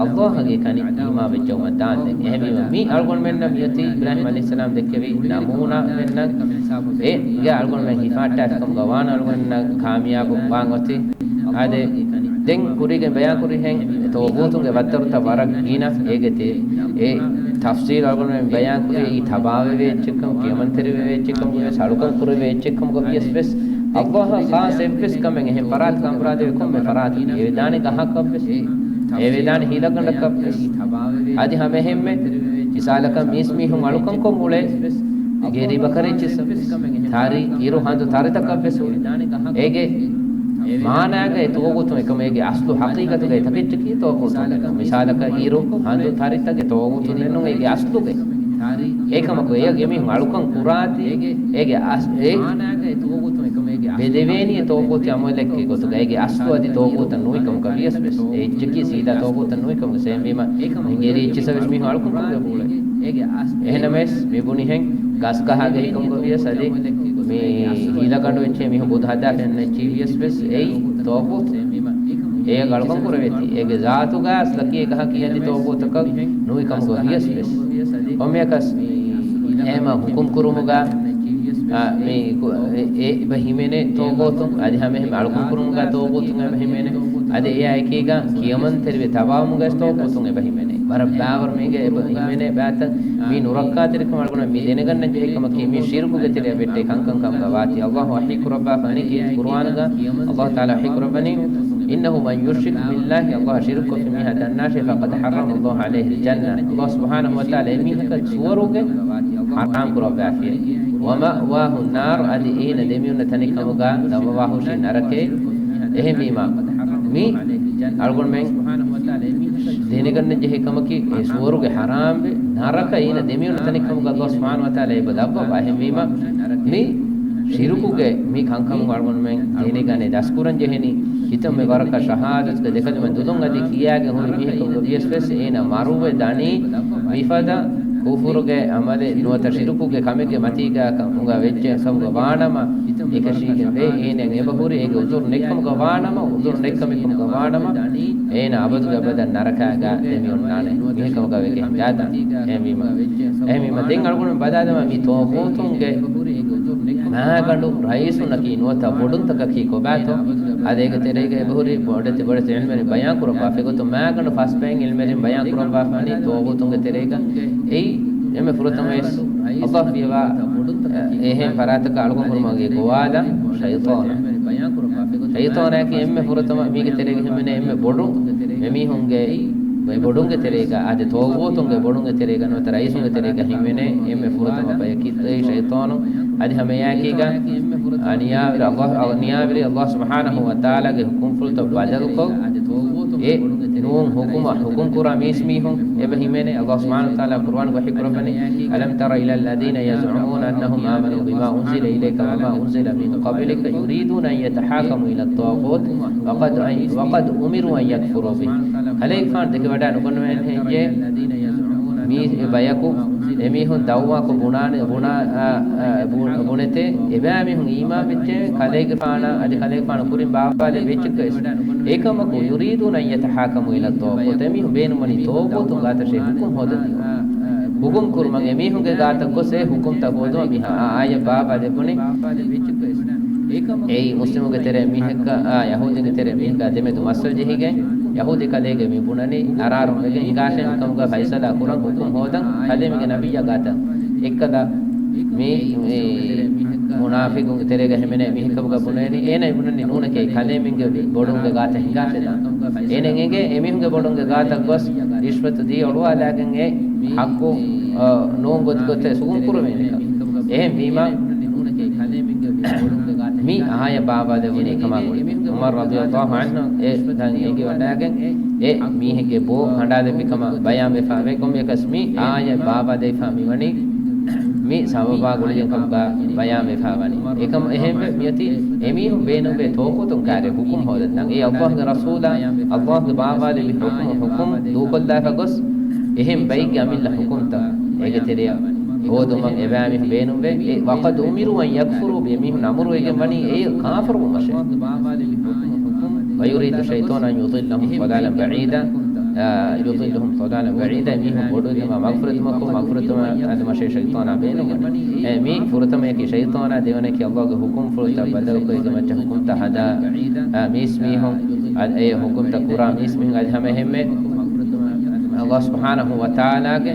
ﷲ ގެ ކަނި އީމާންވެއްޖައުމަށް ދާންދެން. އެހެންވީމަ މި އަޅުގަނޑުމެންނަށް މިއޮތީ އިބްރާހިމް ޢަލައިހިއްސަލާމް ދެއްކެވި ނަމޫނާ ފެންނަން. އޭގެ އަޅުގަނޑުމެން ހިފަހައްޓާފިކަމުގަ ވާން އަޅުގަނޑުމެންނަށް ކާމިޔާބު ވާން އޮތީ. އާދެ، ދެން ކުރީގެން ބަޔާންކުރިހެން ޠާޣޫތުންގެ ވައްތަރުތައް ވަރަށް ގިނަ. އޭގެ ތެ-، އެ ތަފްސީލް އަޅުގަނޑުމެން ބަޔާންކުރީ އެއީ ތަބާވެވޭ އެއްޗެއްކަމު، ކިޔަމަންތެރިވެވޭ އެއްޗެއްކަމުގަ ވެސް، އަޅުކަން ކުރެވޭ އެއްޗެއްކަމުގަ ވިޔަސް ވެސް، ﷲ އަށް ޚާއްޞަ އެއްވެސް ކަމެއް އެހެން ފަރާތަކަށް އަނބުރާދެވޭ ކޮންމެ ފަރާތެއް އެވެދާނެ ގަހަކަށް ވެސް، އެވެދާނެ ހިލަގަނޑަކަށް ވެސް. އަދި ހަމައެހެންމެ މިސާލަކަށް މީސްމީހުން އަޅުކަންކޮށް އުޅޭ ގެރިބަކަރި އެއްޗިއްސަށް ވެސް، ތަރި، އިރު، ހަނދު ތަރިތަކަށް ވެސް އުޅޭ. އޭގެ މާނާގައި ޠާޣޫތުން އެކަމަށް އޭގެ އަސްލު ޙަޤީޤަތުގައި ތަކެއްޗަކީ ޠާޣޫތުން ނެތްނު. މިސާލަކަށް އިރު، ހަނދު ތަރިތަކެއް ޠާޣޫތުން ނެތްނު އޭގެ އަސްލުގައި. އެކަމަކު އެއަށް އެމީހުން އަޅުކަން ކުރާތީ އޭގެ އަސް-، އެ ބެލެވޭނީ އެ ޠާޣޫތީ ޢަމަލެއްގެ ގޮތުގަ. އޭގެ އަސްލު އަދި ޠާޣޫތަށް ނުވި ކަމަކަށް ވިޔަސް ވެސް، އެ އެއްޗަކީ ސީދާ ޠާޣޫތަށް ނުވި ކަމަކަށް. އެހެންވީމަ އެ ގެރި އެއްޗިއްސަށް ވެސް މީހުން އަޅުކަން ކުރެވޭ. އެހެނަމަވެސް މި ބުނިހެން ގަސްގަހާގެ ހިކަމުގަ ވިޔަސް އަދި މި ހިލަގަނޑު އެއްޗެއް މީހުން ބުދު ހަދާފަ އިންނަ އެއްޗެއް ވިޔަސް ވެސް އެއީ ޠާޣޫތު. އެއަށް އަޅުކަން ކުރެވޭތީ. އޭގެ ޒާތުގަ އަސްލަކީ އެ ގަހަކީ އަދި ޠާޣޫތަކަށް ނުވި ކަމުގަ ވިޔަސް ވެސް. ކޮންމެއަކަސް އެހެމަ ޙުކުމް ކުރުމުގަ، އާ، މި ކު-، އެ، އެ އެބަ ހިމެނޭ ޠާޣޫތުން، އަދި ހަމައެހެން އަޅުކަން ކުރުމުގަ ޠާޣޫތުން އެބަ ހިމެނޭ. އަދި އެއާ އެކީގަ ކިޔަމަންތެރިވެ ތަބާވުމުގައި ޠާޣޫތުން އެބަ ހިމެނޭ. ވަރަށް ބާވަރު މީގަ އެބަ ހިމެނޭ ބާތައް މި ނުރައްކާތެރިކަމަށް އަޅުގަނޑަށް މި ދެނެގަންނަން ޖެހޭ ކަމަކީ މި ޝިރުކުގެ ތެރެއަށް ވެއްޓޭ ކަންކަން ކަމުގަ ވާތީ. ﷲ ވަޙީ ކުރައްވާފަ އަނެއް ކީރިތި ޤުރުއާނުގަ ﷲ ތަޢާލާ ވަޙީ ކުރައްވަނީ، إنه من يشرك بالله، ﷲ އަށް ޝިރުކުކޮށްފި މީހާ ދަންނާށޭ، فقد حرم الله عليه الجنة، ﷲ ސުބްޙާނަހޫ ވަތަޢާލާ އެމީހަކަށް ސުވަރުގެ ޙަރާމް ކުރައްވާފިއޭ. ومأواه النار، އަދި އޭނަ ދެމިއޮންނަ ތަނެއް ކަމުގަ ދަމަވާހުށީ ނަރަކައެއް. އެހެންވީމާ، މި އަޅުގަނޑުމެން ދެނެގަންނަން ޖެހޭ ކަމަކީ، އެ ސުވަރުގެ ޙަރާމްވެ، ނަރަކަ އޭނަ ދެމިއޮންނަ ތަނެއް ކަމުގަ ﷲ ސުބްޙާނަހޫ ވަތަޢާލާ އެބަ ދައްވަވާ. އެހެންވީމާ، މި ޝިރުކުގެ މި ކަންކަމުން އަޅުގަނޑުމެން ދެނެގަނެ ދަސްކުރަން ޖެހެނީ، ކިތަންމެ ވަރަކަށް ޝަހާދަތުގެ ދެކަލިމަ ދުލުން އަދި ކިޔާގެން ހުރި މީހަކު ވިޔަސް ވެސް އޭނަ މަރުވެ ދަނީ މިފަދަ ކުފުރުގެ ޢަމަލެއް ނުވަތަ ޝިރުކުގެ ކަމެއްގެ މަތީގަ ކަމުގަ ވެއްޖެ ކަމުގަ ވާނަމަ، އެކަށީގެން ވޭ އޭނަ އެބަހުރި އޭގެ ޢުޛުރު ނެތްކަމުގަ ވާނަމަ، ޢުޛުރު ނެތްކަމެއް ކަމުގަ ވާނަމަ، އޭނަ އަބަދުގެ އަބަދަށް ނަރަކާގަ ދެމިއޮންނާނެ. މީހަކަމުގަ ވެގެން ދާދާ. އެހެންވީމަ، އެހެންވީމަ ދެން އަޅުގަނޑު ބަލާލަމާ މި ޠާޣޫތުންގެ މާގަނޑު ރައީސުންނަކީ ނުވަތަ ބޮޑުންތަކަކީ ކޮބާތޯ؟ އަދި އޭގެ ތެރޭގަ އެބަހުރި ބޮޑެތި ބޮޑެތި ޢިލްމުވެރިން ބަޔާން ކުރައްވާފަ އެގޮތުން މާގަނޑު ފަސް ބައެއް ޢިލްމުވެރިން ބަޔާން ކުރައްވާފާނީ ޠާޣޫތުންގެ ތެރޭގަ. އެއީ އެންމެ ފުރަތަމަވެސް ﷲ ފިޔަވާ އެހެން ފަރާތަކަށް އަޅުކަން ކުރުމުގެ ގޮވާލަން ޝައިޠާނާ. ޝައިޠާނާއަކީ އެންމެ ފުރަތަމަ މީގެ ތެރޭގަ ހިމެނޭ އެންމެ ބޮޑު އެމީހުންގެ ބޮޑުންގެ ތެރޭގަ، އަދި ޠާޣޫތުންގެ ބޮޑުންގެ ތެރޭގަ ނުވަތަ ރައީސުންގެ ތެރޭގަ ހިމެނޭ އެންމެ ފުރަތަމަ ބަޔަކީ ޝައިޠާނު. އަދި ހަމައެއާއެކީގަ އަނިޔާވެރި ﷲ، އަނިޔާވެރި ﷲ ސުބްޙާނަހޫ ވަތަޢާލާގެ ޙުކުމްފުޅުތައް ބަދަލުކޮށް، އެ ނޫން ޙުކުމަށް ޙުކުމް ކުރާ މީސްމީހުން އެބަ ހިމެނޭ. ﷲ ސުބްޙާނަހޫ ވަތަޢާލާ ޤުރުއާނުގަ ވަޙީ ކުރައްވަނީ، ألم تر إلى الذين يزعمون أنهم آمنوا بما أنزل إليك وما أنزل من قبلك يريدون أن يتحاكموا إلى الطاغوت وقد، وقد أمروا أن يكفروا به. ކަލޭގެފާނު ދެކެވަޑައި ނުގަންނަވަން ހެއްޔޭ؟ މީ ބަޔަކު އެމީހުން ދަޢުވާކޮށް ބުނާނެ، ބުނާ، އާ، އާ، ބު-، ބުނެތޭ، އެބައިމީހުން އީމާން ވެއްޖެ ކަލޭގެފާނާ އަދި ކަލޭގެފާނު ކުރިން ބާއްވާލެއް ވެއްޖެއްގަ ވެސް. އެކަމަކު، يريدون أن يتحاكموا إلى الطاغوت، އެމީހުން ބޭނުންވަނީ ޠާޣޫތުން ގާތަށޭ ޙުކުމް ހޯދަން ދިޔުން. ޙުކުމް ކުރުމަށް އެމީހުންގެ ގާތަށް ގޮސް އެ ޙުކުމްތައް ހޯދުމަށް މި އާޔަތް ބާއްވާލެވުނީ. އެއީ މުސްލިމުގެ ތެރޭ މީހަކާ، އާ، ޔަހޫދީންގެ ތެރޭ މީހަކާ ދެމެދު މައްސަލަ ޖެހިގެން، ޔަހޫދީ ކަލޭގެ މި ބުނަނީ އަރާރުން ވެގެން ހިނގާށޭ މިކަމުގަ ފައިސަލާ ކުރަން ޙުކުމް ހޯދަން ކަލޭމެންގެ ނަބިއްޔާ ގާތަށް. އެއްކަލަ މި، މި މުނާފިޤުންގެ ތެރޭގަ ހިމެނޭ މީހަކަށް ބުނެވެނީ، އޭނަ ބުނަނީ ނޫނެކޭ ކަލޭމެންގެ ބޮޑުންގެ ގާތަށް ހިނގާށޭ ދާން. އޭނަ އެނގޭ އެމީހުންގެ ބޮޑުންގެ ގާތަށް ގޮސް ރިޝްވަތު ދީ އޮޅުވާލާގެން އެ ޙައްޤު، އަ، ނޫން ގޮތްގޮތެއް ސުކުން ކުރުވޭނެކަން. އެހެންވީމާ، މި އާޔަތް ބާއްވާލެވުނީ އެކަމާ ގުޅިގެން. ޢުމަރު ރަޟިޔަﷲ ޢަންހު އެ ދަން އެނގިވަޑައިގެން އެ މީހެއްގެ ބޯ ހަނޑާލެއްވި ކަމަށް ބަޔާންވެފަ ވޭ. ކޮންމެއަކަސް މި އާޔަތް ބާއްވާލެވިފަ މިވަނީ މި ސަބަބާ ގުޅިގެން ކަމުގަ ބަޔާންވެފަ ވަނީ. އެކަމަށް އެހެންވެ މިއޮތީ އެމީހުން ބޭނުންވޭ ޠާޣޫތުން ކާރި ޙުކުމް ހޯދަން. އެ ﷲގެ ރަސޫލާ ﷲގެ ބާއްވާލެއްވި ޙުކުމް، ޙުކުމް ދޫކޮށްލާފަ ގޮސް އެހެން ބައެއްގެ އަމިއްލަ ޙުކުމްތައް އޭގެ ތެރެއަށް ހޯދުމަށް އެބައިމީހުން ބޭނުންވޭ. އެ، وقد أمروا أن يكفروا به، އެމީހުން އަމުރުވެގެން ވަނީ އެ ކާފަރުވުމަށޭ. ويريد الشيطان أن يضلهم ضلالا بعيدا، އާ، يضلهم ضلالا بعيدا، އެމީހުން ބޮޑުވެލުމަށް މަގުފުރެތުމަށް، މަގުފުރެތުމަށް އަދުމަށޭ ޝައިޠާނާ ބޭނުންވަނީ. އެ، މީ ފުރަތަމަޔަކީ ޝައިޠާނާ، ދެވަނަޔަކީ ﷲގެ ޙުކުމްފުޅުތައް ބަދަލުކޮށް އޭގެ މައްޗަށް ޙުކުމްތައް ހަދާ، އާ، މީސްމީހުން، އަދި އެ ޙުކުމްތައް ކުރާ މީސްމީހުން އަދި ހަމައެހެންމެ ﷲ ސުބްޙާނަހޫ ވަތަޢާލާގެ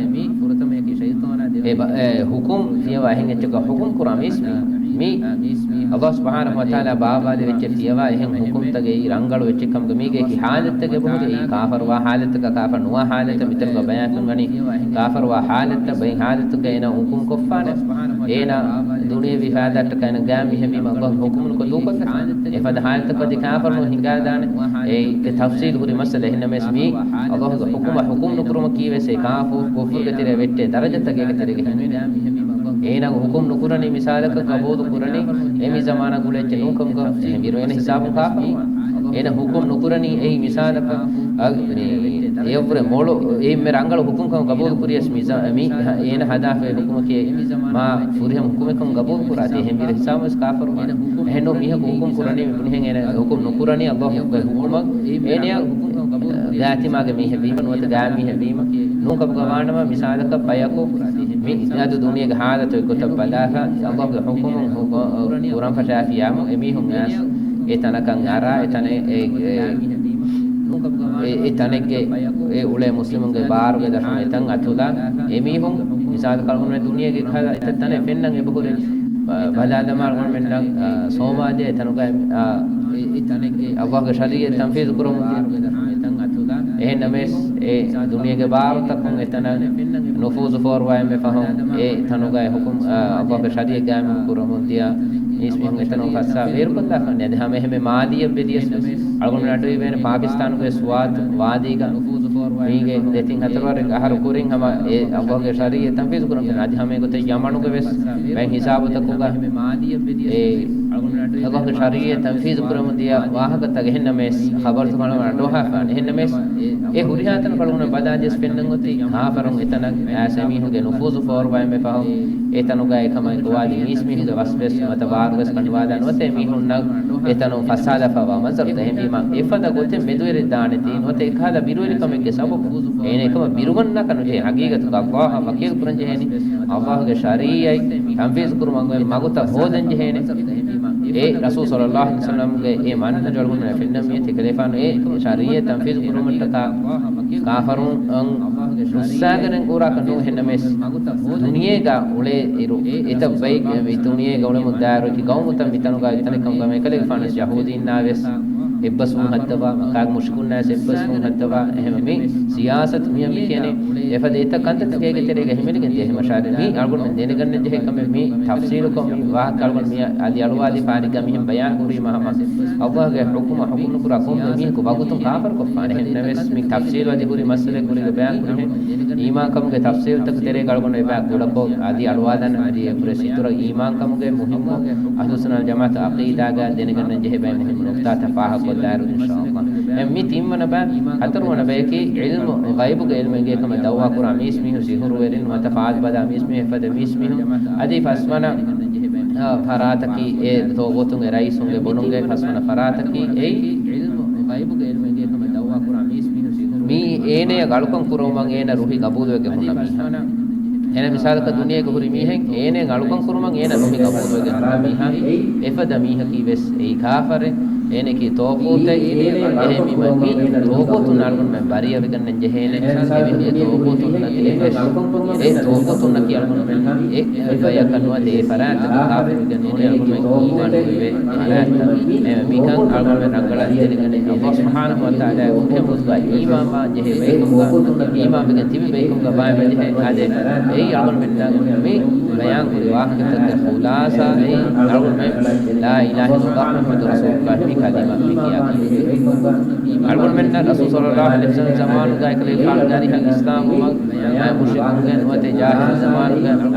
އެ ބަ-، އެ ޙުކުމް ފިޔަވާ އެހެން އެއްޗަކަށް ޙުކުމް ކުރާ މީސްމީހުން. މީ ﷲ ސުބްޙާނަހޫ ވަތަޢާލާ ބާއްވާލެވިއްޖެ ފިޔަވާ އެހެން ޙުކުމްތަކެއް ރަނގަޅު އެއްޗެއް ކަމުގަ މީގެ އެކި ޙާލަތްތަކެއް ބޮހުރި. އެއީ ކާފަރުވާ ޙާލަތްތަކާ ކާފަރު ނުވާ ޙާލަތަށް މިތަނުގަ ބަޔާން ވަނީ. ކާފަރުވާ ޙާލަތްތައް ބައެއް ޙާލަތުގަ އޭނާ ޙުކުމް ކޮށްފާނެ. އޭނާ ދުނިޔެވީ ފައިދާއަށްޓަކާ އޭނާ ގާތް މީހެއް ވީމަ ﷲ ޙުކުމުން ކޮށް ދޫކޮށްފަ. އެފަދަ ޙާލަތަކަށް އަދި ކާފަރުނު ހިނގާދާނެ. އެ ތަފްސީލު ހުރި މައްސަލަ. އެހެންނަމަވެސް މީ ﷲގެ ޙުކުމަށް ޙުކުމް ނުކުރުމަކީވެސް އެ ކާފަ ކުފުރުގެ ތެރެއަށް ވެއްޓޭ ދަރަޖަތަކެއް އޭގެ ތެރޭގަ ހިމެނޭ. އޭނާ ޙުކުމް ނުކުރަނީ މިސާލަކަށް ޤަބޫލު ކުރަނީ އެ މި ޒަމާނާ ގުޅޭ އެއްޗެއް ނޫންކަމުގަ އެހެންވީމަ އޭނަ ހިސާބުން ކާފަރުވާ. އޭނަ ޙުކުމް ނުކުރަނީ އެއީ މިސާލަކަށް އަ، މި އެއަށްވުރެ މޮޅު އެންމެ ރަނގަޅު ޙުކުމްކަމަށް ޤަބޫލު ކުރިޔަސް މި ޒަ-، މި އޭނަ ހަދާފައި ޙުކުމަކީ މާ ފުރިހަމަ ޙުކުމެއްކަމަށް ޤަބޫލު ކުރާތީ އެހެންވީމަ ހިސާބުން ވެސް ކާފަރުވާ. އެހެންނޫން މީހަކު ޙުކުމް ކުރަނީ މި ބުނިހެން އޭނަ ޙުކުމް ނުކުރަނީ ﷲގެ ޙުކުމަށް. އޭނަޔަށް ގާތް ތިމާގެ މީހެއް ވީމަ ނުވަތަ ގާތް މީހެއް ވީމަ ނޫންކަމުގަ ވާނަމަ މިސާލަކަށް ބަޔަކު މި އަދު ދުނިޔޭގެ ޙާލަތު އެއްގޮތަށް ބަލާފަ ﷲގެ ޙުކުމުން ކުރަން ފަށާފިޔާމު އެމީހުން އައިސް އެ ތަނަކަށް އަރާ އެ ތަނެއް އެ، އެ، އެ، އެ ތަނެއްގެ އެ އުޅޭ މުސްލިމުންގެ ބާރުގެ ދަށުން އެތަން އަތުލާ އެމީހުން މިސާލަކަށް އަޅުގަނޑުމެން ދުނިޔޭގެ ކަހަލަ އެތައް ތަނެއް ފެންނަން އެބަހުރި. ބަލާލަމާ އަޅުގަނޑުމެންނަށް، އާ، ސޯމާލިޔާ އެތަނުގައި، އާ، އެ، އެ ތަނެއްގެ އައްލާހުގެ ޝަރީޢަތް ތަންފީޒު ކުރަމުން ދިޔަ. އެހެންނަމަވެސް، އެ ދުނިޔޭގެ ބާރުތަކުން އެތަނަށް ނުފޫޒު ފޯރުވާ އެންމެ ފަހުން، އެ ތަނުގައި ހުކުމް، އާ، އައްލާހުގެ ޝަރީޢަތް ގާއިމު ކުރަމުން ދިޔަ. މީސްމީހުން އެތަނުން ފައްސާ ބޭރުކޮށްލާފަ ނެތް. ހަމަ އެހެންމެ މާލިއްޔަތް ވެދިޔަސް ވެސް، އަޅުގަނޑު އަޑުއިވޭނެ ޕާކިސްތާނުގެ ސުވާތު ވާދީގަ މީގެ ދެތިން ހަތަރު ވަރަކަށް އަހަރު ކުރިން ހަމަ އެ އައްލާހުގެ ޝަރީޢަތް ތަންފީޒު ކުރަމުން ދިޔަ. އަދި ހަމަ އެގޮތަށް ޔަމަނުގެ ވެސް ބައެއް ހިސާބުތަކުގަ އެ އައްލާހުގެ ޝަރީޢަތް ތަންފީޒު ކުރަމުން ދިޔަ ވާހަކަތައް އެހެންނަމަވެސް، ޚަބަރުތައް އަޅުގަނޑު އަޑުއަހާފާނެ. އެހެންނަމަވެސް، އެ ހުރިހާ ތަނަކަށް އަޅުގަނޑު ބަލާލިޔަސް ފެންނަން އޮތީ ކާފަރުން އެތަނަށް އައިސް އެމީހުންގެ ނުފޫޒު ފޯރުވާ އެންމެ ފަހުން އެތަނުގައި އެކަމަށް ގޮވާލި މީސްމީހުންގެ ވަސް ވެސް ނުވަތަ ބާރު ވެސް ކަނޑުވާލާ ނުވަތަ އެމީހުންނަށް އެތަނުން ފައްސާލަފަވާ މަންޒަރުތައް. އެހެންވީމަ އެފަދަ ގޮތެއް މެދުވެރި ދާނެތީ ނުވަތަ އެކަހަލަ ބިރުވެރިކަމެއްގެ ސަބަބުން އޭނަ އެކަމަށް ބިރުގަންނާކަށް ނުޖެހޭ. ހަގީގަތުގަ އައްލާހަށް ވަކީލު ކުރަން ޖެހޭނީ އައްލާހުގެ ޝަރީޢަތް ތަންފީޒު ކުރުމަށް އޮތް މަގުތައް ހޯދަން ޖެހޭނެ. އެ ރަސޫލު ޞައްލައްލާހު ޢަލައިހި ވަސައްލަމްގެ އެ މަންހަޖު އަޅުގަނޑުމެންނަށް ފެންނަން މިއޮތީ ކަލޭފާނު އެ ޝަރީޢަތް ތަންފީޒު ކުރުމަށްޓަކާ ކާފަރުން ރުއްސާގަނެ އުރާކަށް ނޫން. އެހެންނަމަވެސް، ދުނިޔޭގަ އުޅޭ އިރު، އެތައް ބައި، ދުނިޔޭގަ އުޅެމުން ދާއިރު އެކި ގައުމުތައް މިތަނުގަ އެތަނެއް ކަމުގަ އެކަލޭގެފާނު ޔަހޫދީންނާ ވެސް އެއްބަސްވުން ހައްދަވާ، މައްކާގެ މުޝްރިކުންނާ ވެސް އެއްބަސްވުން ހައްދަވާ، އެހެންވެ މި ސިޔާސަތު މިއަށް މި ކިޔަނީ އެފަދަ އެތައް ކަންތައްތަކެއްގެ ތެރޭގަ ހިމެނިގެން ދިޔަ. އެހެންމަ ޝާދި މީ އަޅުގަނޑުމެން ދެނެގަންނަން ޖެހޭ ކަމެއް މީ ތަފްސީލުކޮށް މި ވާހަކަ އަޅުގަނޑު މި އަދި އަޅުވާލި ފާނިގަ މިހެން ބަޔާން ކުރީމަ ހަމަ އައްލާހުގެ ޙުކުމަށް ޙުކުމް ނުކުރާ ކޮންމެ މީހަކު ވަގުތުން ކާފަރުކޮށްފާނެ. އެހެންނަމަވެސް މި ތަފްސީލު އަދި ހުރި މައްސަލަ ކުރީގަ ބަޔާން ކުރިހެން އީމާންކަމުގެ ތަފްސީލުތަކުގެ ތެރޭގަ އަޅުގަނޑު އެބަ ކުޑަކޮށް އަދި އަޅުވާލަން އަދި އެ ކުރެ ސިތުރަ އީމާންކަމުގެ މުހިއްމު އަހްލުއްސުންނަ ވަލްޖަމާޢަތު ޢަޤީދާގަ ދެނެގަންނަން ޖެހޭ ބައެއް މުހިއްމު ނުކުތާތައް ފާހަގަކޮށްލާއިރު އިންޝާﷲ. އެ މި ތިންވަނަ ބަ، ހަތަރުވަނަ ބަޔަކީ ޢިލްމު ޣައިބުގެ ޢިލްމެއްގެ ކަމަށް ދަޢުވާ ކުރާ މީސްމީހުން، ސިހުރުވެރިން ނުވަތަ ފާލު ބަލާ މީސްމީހުން، އެފަދަ މީސްމީހުން އަދި ފަސްވަނަ، އާ، ފަރާތަކީ އެ ތޯޣޫތުންގެ ރައީސުންގެ ބޮނުންގެ ފަސްވަނަ ފަރާތަކީ އެއީ މީ އޭނަޔަށް އަޅުކަން ކުރުމަށް އޭނަ ރުހި ގަބޫލުވެގެން ހުންނަ މީހާ. އޭނަ މިސާލަކަށް ދުނިޔޭގަ ހުރި މީހެއް އޭނަ އަޅުކަން ކުރުމަށް އޭނަ ރުހި ގަބޫލުވެގެން ހުންނަ މީހާ، އެފަދަ މީހަކީ ވެސް އެއީ ކާފަރެއް. އޭނައަކީ ޠާޣޫތެއް. އެހެންވީމަ މި ޠާޣޫތުން އަޅުގަނޑުމެން ބަރީއަވެގަންނަން ޖެހޭނެ. އެހެންވެ އެ ޠާޣޫތުންނަކީ ވެސް، އެ ޠާޣޫތުންނަކީ އަޅުގަނޑުމެން އެ ބަޔަކަށް ނުވަތަ އެ ފަރާތްތަކަށް ކާފަރުވެގެން ނޫނޭ އަޅުގަނޑުމެން އީމާން ވެވޭ ފަރާތްތައް. އެ މިކަން އަޅުގަނޑުމެން ރަނގަޅަށް ދެނެގަނެ ﷲ ސުބްޙާނަހޫ ވަތަޢާލާގެ އުނގެ މުދުގަ އީމާންވާން ޖެހޭ ބައިކަމުގަ، އީމާންވެގެން ތިބި ބައިކަމުގަ ބާއްވަން ޖެހޭ. އާދެ، އެއީ އަޅުގަނޑުމެންނަށް މި ބަޔާން ކުރި ވާހަކަތަކުގެ ޚުލާޞާ އެއީ އަޅުގަނޑުމެން ލާ އިލާހަ އިއްލައްލާހު މުޙައްމަދު ރަސޫލުއްލާހި މި ކަލިމަ މި ކިޔާ ކަމެއް. އަޅުގަނޑުމެންނަށް ރަސޫލު ޞައްލައްލާހު ޢަލައިހި ވަސައްލަމް ޒަމާނުގައި ކަލޭގެފާނުގެ އަރިހަށް އިސްލާމްވުމަށް މުޝްރިކުންގެ ނުވަތަ ޖާހިލު ޒަމާނުގަ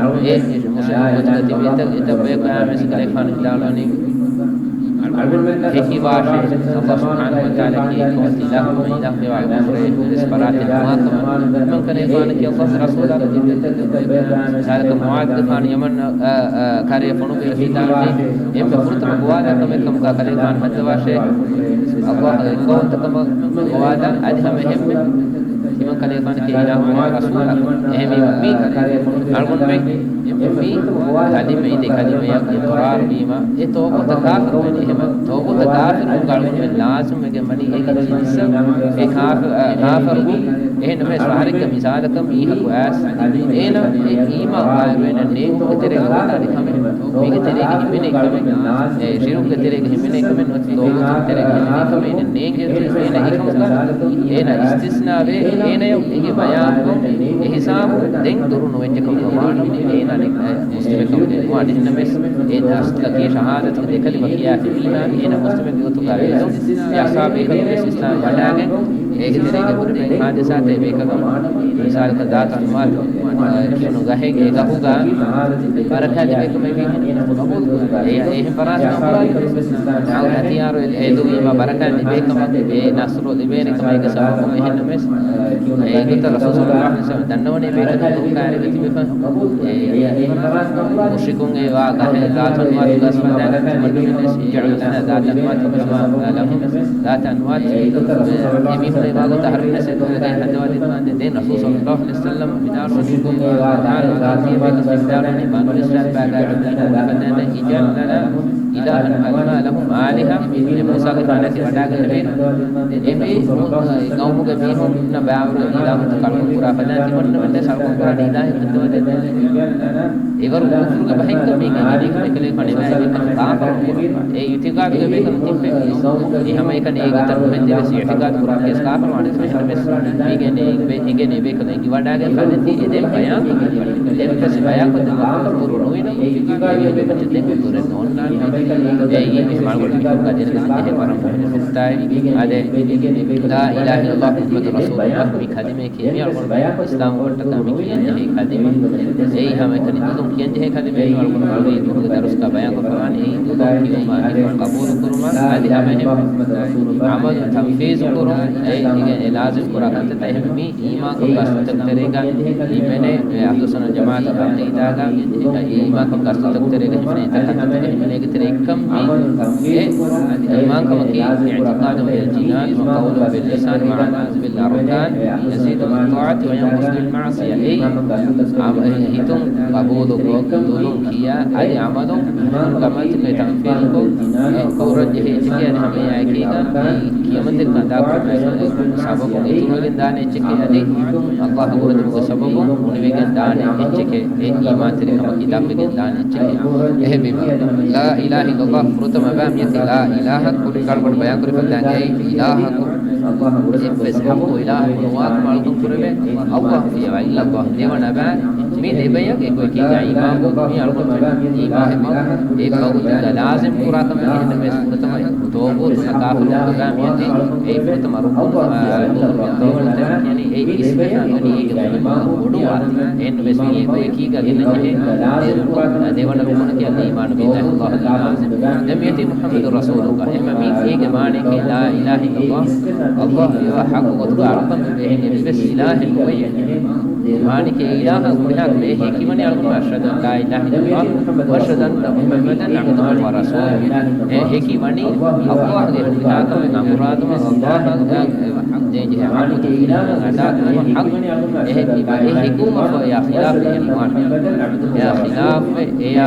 އެ މުޝްރިކުން ގޮތުގަ ތިބި އެތައް، އެތައް ބަޔަކު އައިސް ކަލޭގެފާނު ވިދާޅުވަނީ، ހެކިވާށޭ، ﷲ ސުބްޙާނަހޫ ވަތަޢާލާއަކީ އެކަހަލަ އިލާހު، އިލާހު ވެވާ ކުރެ ވެސް ފަރާތެއް ނުވާކަމަށް. މިކަން ކަލޭގެފާނަކީ ﷲ ގެ ރަސޫލާ މިސާލަކަށް މުޢާޛުގެފާނު ޔަމަން، އާ، އާ، ކާރިޔަށް ފޮނުވި ވެސް ވިދާޅުވީ، އެންމެ ފުރަތަމަ ގޮވާލާ ކަމެއް ކަމުގަ ކަލޭގެފާނު ހައްދަވާށޭ، ﷲ އަށް އެއްކައުވަންތަކަމަށް ގޮވާލާ އަދި ހަމަ އެހެންމެ ތިމަން ކަލޭގެފާނަކީ އިލާހު ރަސޫލާ. އެހެންވީމަ މި އަޅުގަނޑުމެން މި ކަލިމަ އިނދެ ކަލިމަޔަށް އިޤްރާރު ވީމަ، އެ ޠާޣޫތަށް ކާފަރު ވެނީ. އެހެންވެ، ޠާޣޫތަށް ކާފަރުވުމުގަ އަޅުގަނޑުމެން ލާޒިމްވެގެން ވަނީ އޭގެ ޖިންސަށް އެ ކާފަ-، އަ، ކާފަރުވުން. އެހެންނަމަވެސް، ފަހަރެއްގެ މިސާލަކަށް މީހަކު އައިސް، އޭނަ އެ އީމާންވާއިރު އޭނަ ނޭނގުމުގެ ތެރޭގަ ހުންނާނެ ކަމެއް، މީގެ ތެރޭގަ ހިމެނޭ ކަމެއް، އެ ޝިރުކުގެ ތެރޭގަ ހިމެނޭ ކަމެއް ނުވަތަ ޠާޣޫތުގެ ތެރޭގަ ހިމެނޭ ކަމެއް އޭނަ ނޭނގޭ އެކަމުގަ އޭނަ އިސްތިސްނާވޭ، އޭނަޔަށް އެނގޭ ބަޔާންކޮށް، އެ ހިސާބު ދެން ދުރު ނުވެއްޖެ ކަމުގަ ވާނަމަ، އޭނާ މުސްލިމެއް ކަމުގަ ނުވާނެ. އެހެންނަމަވެސް، އެ އަސްލަކީ ޝަހާދަތުގެ ދެ ކަލިމަ ކިޔާފި މީހާ، އޭނަ މުސްލިމެއްގެ ގޮތުގަ ވެދުން، އެ އަސްހާބު އެކަލުން ވެސް އިސްލާމް ވަޑާގެން، އޭގެ ތެރޭގަ ހުރި ބައެއް ހާދިސާތައް އެބޭކަލުން، މިސާލަކަށް ދާތު އަންވާތު، އަ، ކިޔުނު ގަހެއް، އެ ގަހުގަ ބަރަކާތް ލިބޭ ކަމަށް ވީ، އެ، އެހެން ފަރާތަކަށް އައު ހަތިޔާރު އެ، އެދުވީމަ ބަރަކާތް ލިބޭ ކަމަށް، އެ ނަޞްރު ލިބޭނެ ކަމަށް އޭގެ ސަބަބުން. އެހެންނަމަވެސް، އެ ގޮތަށް ރަސޫލު ޞައްލައްލާހު ޢަލައިހި ވަސައްލަމަ ދަންނަވަނީ ބޭކަލުން ކާރިގަ ތިބެފަ، އެ، މުޝްރިކުން އެ ވާ ގަހެއް ދާތު އަންވާތު ގަސް ވަދާގަތުމަށް ނުވެސް، اجعل لنا ذات أنواط كما لهم ذات أنواط. އެ މީހުން އެ ވާގޮތަށް އަހަރުމެން އެކަމުގައި ހައްދަވާ ދިނުމަށް ދެން ރަސޫލު ޞައްލައްލާހު ޢަލައިހި ވަސައްލަމަ ވިދާޅުވަނީ، ވިދާޅުވަނީ، ބަނު އިސްރާއީލް ބާގާ އެކަމަށް އެކަމަށް އެކަމަށް، اجعل لنا إلها كما لهم آلهة، މި މޫސާގެފާނަކީ ވަޑާގަންނަވީ، އެ މީ ގައުމުގެ މީހުންނަށް ބާވަރު އިލާހުން ކަޅުން ކުރާ ފަދައިން ތިމަންނަމެން ސަރުކޮށް ކުރާނެ އިލާހެއް ނެތެވެ. އެވަރު ކުފުރުގެ ބަހެއްގަ މީގެ އެކަލޭފާނު އެބައި ބޭކަލުން ކާފަރު ކުރުމަށް އެ އިތިގާދުގެ ބޭކަލުން ތިއްބެވި. އެ ހަމައެކަނި އޭގެ ތަން މެން ދެވެސް އިތިގާދު ކުރާ ކިޔަސް ކާފަރު ވާނެ ފެންނަމެސް މީގެ އެނގޭ އެބޭކަލުން އެނގިވަޑާގެން ފަނެތި އެދެން ބަޔާން ކޮށްދެއްވާ. ދެން ފެސް ބަޔާން ކޮށްދެއްވާ ކުރު ނުވިނަ އެ މީހުން ދެން ހުރެ ނޯންނާނެ. އެއީ މި މަޅުގަޑު މީހުންގަ ދެނެގެން ޖެހޭ ވަރަށް މުހިންމު ނުކުތާއެއް. އާދެ، ލާ އިލާހަ އިއްލައްލާހު މުޙައްމަދު ރަސޫލުއްލާހް މި ކަލިމައަކީ މި އަޅުގަނޑު އިސްލާމް ވަންތަކާ މި ކިޔަން ޖެހޭ ކަލިމަ. އެއީ ހަމައެކަނި ދުލުން ކިޔަން ޖެހޭ ކަލިމައެއް ނޫން. އަޅުގަނޑު މުޅި ދުވަހުގެ ދަރުސްގަ ބަޔާން ކޮށްފަވާނީ އެއީ ދުލުން ކިޔުމާ ހިފަން ޤަބޫލު ކުރުމާ އަދި ހަމައެހެން ޢަމަލު ތަންފީޒު ކުރުން. އެ އިގެ އެ ލާޒިމް ކުރާ ކަންތައްތައް އެހެން މީ އީމާންކަން ގަސްތުތަކު ތެރޭގަ ހިމެނޭ، އެ އަހްލުއްސުންނަ ޖަމާޢަތުގެ ޢަޤީދާގަ އީމާންކަން ގަސްތުތަކު ތެރޭގަ ހިމެނޭ އެތައް ކަންތައްތަކެއް ހިމެނޭގެ ތެރެއިން ކަން މީ. އެ އީމާންކަމަކީ اعتقاد بالجنان وقول باللسان وعمل بالأركان يزيد بالطاعة وينقص بالمعصية. އެއީ އާ، ހިތުން ޤަބޫލުކޮށް، ދުލުން ކިޔާ، އަދި ޢަމަލުން ކަމަށް ތިބެ ތަންފީޒުކޮށް، ކުރަންޖެހޭ އެއްޗެކޭ އަދި ހަމައެއާއެކީގަ އެ ކިޔަމަންތެރިކަން އަދާކުރުމުގެ ސަބަބުން އިތުރުވެގެން ދާނެ އެއްޗެކޭ އަދި ﷲ ގުރަދުމުގެ ސަބަބުން އުނިވެގެން ދާނެ އެއްޗެކޭ. އެ އީމާންތެރިކަމަކީ ލައްވެގެން ދާނެ އެއްޗެކޭ. އެހެންވީމަ، ލާ އިލާހަ އިއްލައްލާހު ފުރަތަމަ ބައި މިއޮތީ ލާ އިލާހަ ކުރިން އަޅުގަނޑު ބަޔާންކުރި ފަދައިން އެއީ އިލާހަކު އެއްވެސް ޙައްޤު އިލާހަކު ނުވާކަމަށް އަޅުކަން ކުރެވޭ ﷲ އިއްލައްލާހު. ދެވަނަ ބައި މި ދެބަޔަކު އެކު އެކީގަ އީމާންކޮށް މި އަޅުކަން އީމާން އެ ވަގުތުގަ ލާޒިމް ކުރާ ކަމެއް އެހެންނަމަވެސް ފުރަތަމަ ތޯގޫތުންނަށް ކާފަރު ކުރާ މިއަދި އެ ފުރަތަމަ ރުކުން، އާ، ތޯގޫތެއް ކިޔަނީ އެ އިސްވެފަ އެނީ އޭގެ މުހިންމު ބޮޑުވާތީ. އެހެންނަމަވެސް މި އެކު އެކީގަ ގެންނަ ޖެހޭ ދެ ރުކުން، ދެވަނަ ރުކުނަކީ އަލްއީމާނު ބިއްލާހި ﷲ ލާޒިމް. ދެން މިއޮތީ މުޙައްމަދު ރަސޫލުއްލާހް. އެހެންވީމަ މީ އޭގެ މާނައަކީ ލާ އިލާހަ އިއްލައްލާހު އައްލާހު އެވާ ޙައްޤު ގޮތުގަ އަޅުކަން ކުރެވޭ އެހެން އެއްވެސް އިލާހެއް ނުވެޔޭ. މާނައަކީ އެ އިލާހަށް ހުރިހާ ކަމެއް ހެކިވަނީ އަޅުގަނޑު أشهد أن لا إله إلا الله وأشهد أن محمدا عبده ورسوله. އެ ހެކިވަނީ ﷲ ގެ ހުރިހާ ކަމެއް އަނބުރާދުމަށް ﷲ ގެ ދޭންޖެހޭ ޙައްޤުތައް އަދާކުރުމަށް ޙައްޤު. އެ ހެކިވީމަ އެ ހެކުމަށްފަހު އެއާ ޚިލާފު އެންމާނެ. އެއާ ޚިލާފުވެ، އެޔާ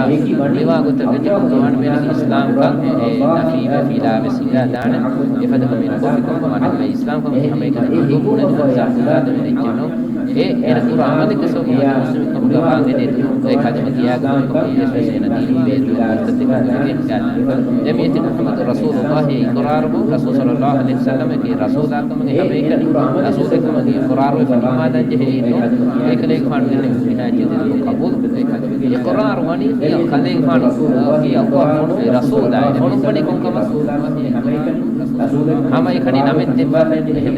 މިވާ ގޮތަށް ވެއްޖެ ޤުރްއާން މިއަދު އިސްލާމްކަން އެ ނަފީވެ ފިލާވެސް ހިނގާ ދާނެ. އެފަދަ ކަމެއް ނުކޮށްފިކަމަށް ވާނެ. އެ އިސްލާމްކަން ހަމައެކަނި އަނގަ ބުނެދުމަށް ސާފު ދާދެވޭ އެއްޗެއް ނޫން. އެ އޭނަ ކުރާ ޢަމަލެއްގެ ސަބަބުން މުސްލިމެއްކަމުގަ ވާން އެދޭ ދުނިޔޭގަ ކަލިމަ ކިޔާ ގޮތަކަށް އެއްވެސް އޭނަ ދީނުން ބޭރުވެ މުރްތައްދެއްކަމުގެ ހިނގާ. ދެން މިއޮތީ މުޙައްމަދު ރަސޫލުއްލާހި އިޤުރާރުވުން، ރަސޫލު ޞައްލައްލާހު ޢަލައިހި ވަސައްލަމަކީ ރަސޫލާ ކަމުގެ ހަމައެކަނި ރަސޫލެއްކަމަކީ އިޤުރާރުވެފަ ނިންމާލަން ޖެހޭ އެއްނޫން. އެކަލޭގެފާނު ގެންނެވި ހުރިހާ އެއްޗެއް ދެން ޤަބޫލު ކުރޭ. އިޤުރާރު ވަނީ އެ ކަލޭގެފާނު އައްލާހު އެ ރަސޫލާ އެ ނުކުން ވަނީ ކޮންކަމަކު؟ ހަމައެކަނި ނަމެއް ދެއްވާފައި އެހެން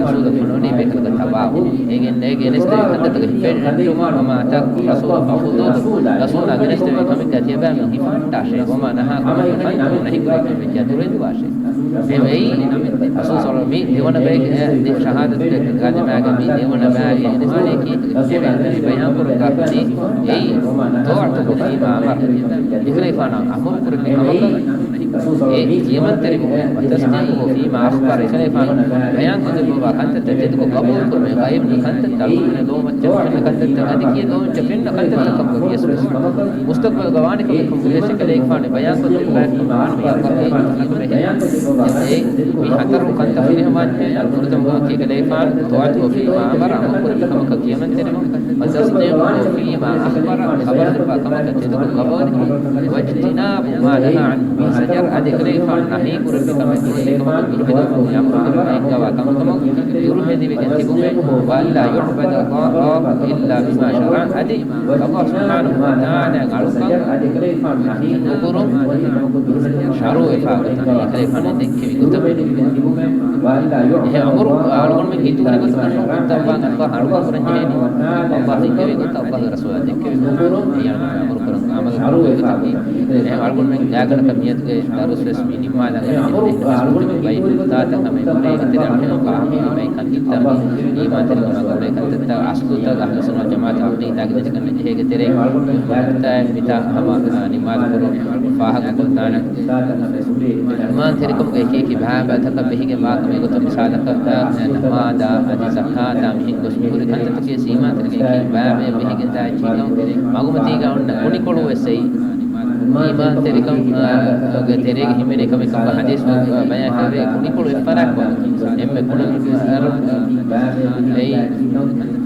ރަސޫލަކު ނޫނީ ބޭކަލުގެ ތަބާވު. އޭގެ އޭގެ އެނެސްދެވި ކަންތައްތަކަށް ހިފެހެއްޓުމާ، وما آتاكم الرسول فخذوه. ރަސޫލާ ގެނެސްދެވި ކަމެއްގަ ތިޔަބައިމީހުން ހިފަހައްޓާށޭ. وما نهاكم عنه فانتهوا، ނަހީކުރެއްވި ކަމެއްގަ ދުރުހެލިވާށޭ. އެ ވެއީ ރަސޫލު ޞައްލައްލާހު ޢަލައިހި ވަސައްލަމަ މި ދެވަނަ ބައިގެ އެ ޝަހާދަތުގެ ކަލިމާގެ މި ދެވަނަ ބައިގެ އެނެސްދެވި ބަޔާންކުރައްވާފައި އެއީ طاعته فيما أمر. އެކަލޭގެފާނަށް އަމުރު ކުރެއްވި ކަމަކަށް އެ ކިޔަމަންތެރިވުމެއް، وتصديقه فيما أخبر، އެކަލޭގެފާނު ބަޔާންކޮށްދެއްވައްވާ ކަންތައްތައް ތެދުކޮށް ޤަބޫލުކުރުމެއް، ޣައިބު ކަންތައްތައް، އަޅުގަނޑުމެން ލޯމައްޗަށް ފެންނަ ކަންތައްތައް، އަދި ކިޔެއް ލޯމައްޗަށް ފެންނަ ކަންތައްތައް ކަމުގަ ވިޔަސް ވެސް، މުސްތަޤްބަލުގަ ވާނެ ކަމެއް ކަމުގަ ވިޔަސް އެކަލޭގެފާނު ބަޔާންކޮށްދެއްވާފައި ވާނަމަ އެ މި ހަތަރު ކަންތައް ފުރިހަމަވާންޖެހޭ. ފުރަތަމަ ވަކި އެކަލޭގެފާނު طاعته فيما أمر، އަމުރު ކުރެއްވި ކަމަކަށް ކިޔަމަންތެރިވުން، وتصديقه فيما أخبر، ޚަބަރު ދެއްވާ ކަމަކަށް ތެދުކޮށް ޤަބޫލު، واجتناب ما نهى عنه وزجر، އަދި އެކަލޭގެފާނު ނަހީ ކުރެއްވި ކަމެއް އެކަމަކު ދުރުހެލިވުމުގެ އަމުރު ކުރެއްވި އެއްގަވާ ކަންކަމަކު ދުރުހެލިވެގެން ތިބުމެއް، وألا يعبد الله إلا بما شرع، އަދި ﷲ ސުބްޙާނަހޫ ވަތަޢާލާ އަޅުކަން ނުކުރުން ޝަރުޢުވެފާ ގޮތަށް އެކަލޭގެފާނު ދެއްކެވި ގޮތަށް. އެހެން އަމުރު އަޅުގަނޑުމެން ހިތުގަ ގޮތަކަށް ނުކުތައްވާ ގޮތަށް އަޅުކަން ކުރަން ޖެހޭނީ. ﷲ ދެއްކެވި ގޮތަށް ﷲ ގެ ރަސޫލާ ދެއްކެވި ގޮތަށް އެ އަޅުގަނޑު އަމުރު ކުރަން އަމަލު ކުރަން ގޮތަކީ. އެހެން އަޅުގަނޑުމެން ގާތްގަނޑަކަށް މިއަދުގެ ދަރުސް ވެސް މި ނިންމާލަން އެ ބައި ހުރިތާތަކަށް މި ބުނޭ އެގެތެރެ އަޅުގަނޑު ފާހަގަކުރި ބައި ކަންތައްތައް އީމާންތެރިކަމާ ގުޅޭ ކަންތައްތައް އަސްލުތައް އަހްލުއްސުންނަ ވަލްޖަމާޢަތު ޢަޤީދާގެ ނެތިކަން ނެތް ޖެހޭގެ ތެރޭ ނުކުތާއެއް މިތާ ހަމަ ނިންމާލުކުރުން ފާހަގަކޮށްދާނަން. އީމާންތެރިކަމުގެ އެކި އެކި ބައިބައިތަކަށް ވެހިގެން ވާކަމެއް ގޮތަށް މިސާލަކަށް ނަމާދާ އަދި ޒަކާތާ މިހެން ގޮސް މިހުރި ކަންތައްތަކެއް އީމާންތެރިކަމުގެ އެކި ބައިބައި ވެހިގެންދާ އެއްޗެއް ނޫން. މަގުމަތީގަ އޮންނަ ކުނިކޮޅު ވެސް އެއީ. އީމާންތެރިކަމުގެ ތެރޭގަ ހިމެނޭ ކަމެއް ކަމަށް ޙަދީޘް ބަޔާން ކުރެވޭ. ކުނިކޮޅު އެއްފަރާތްކޮށް، އެންމެ ކުޑަ އަރު އެއީ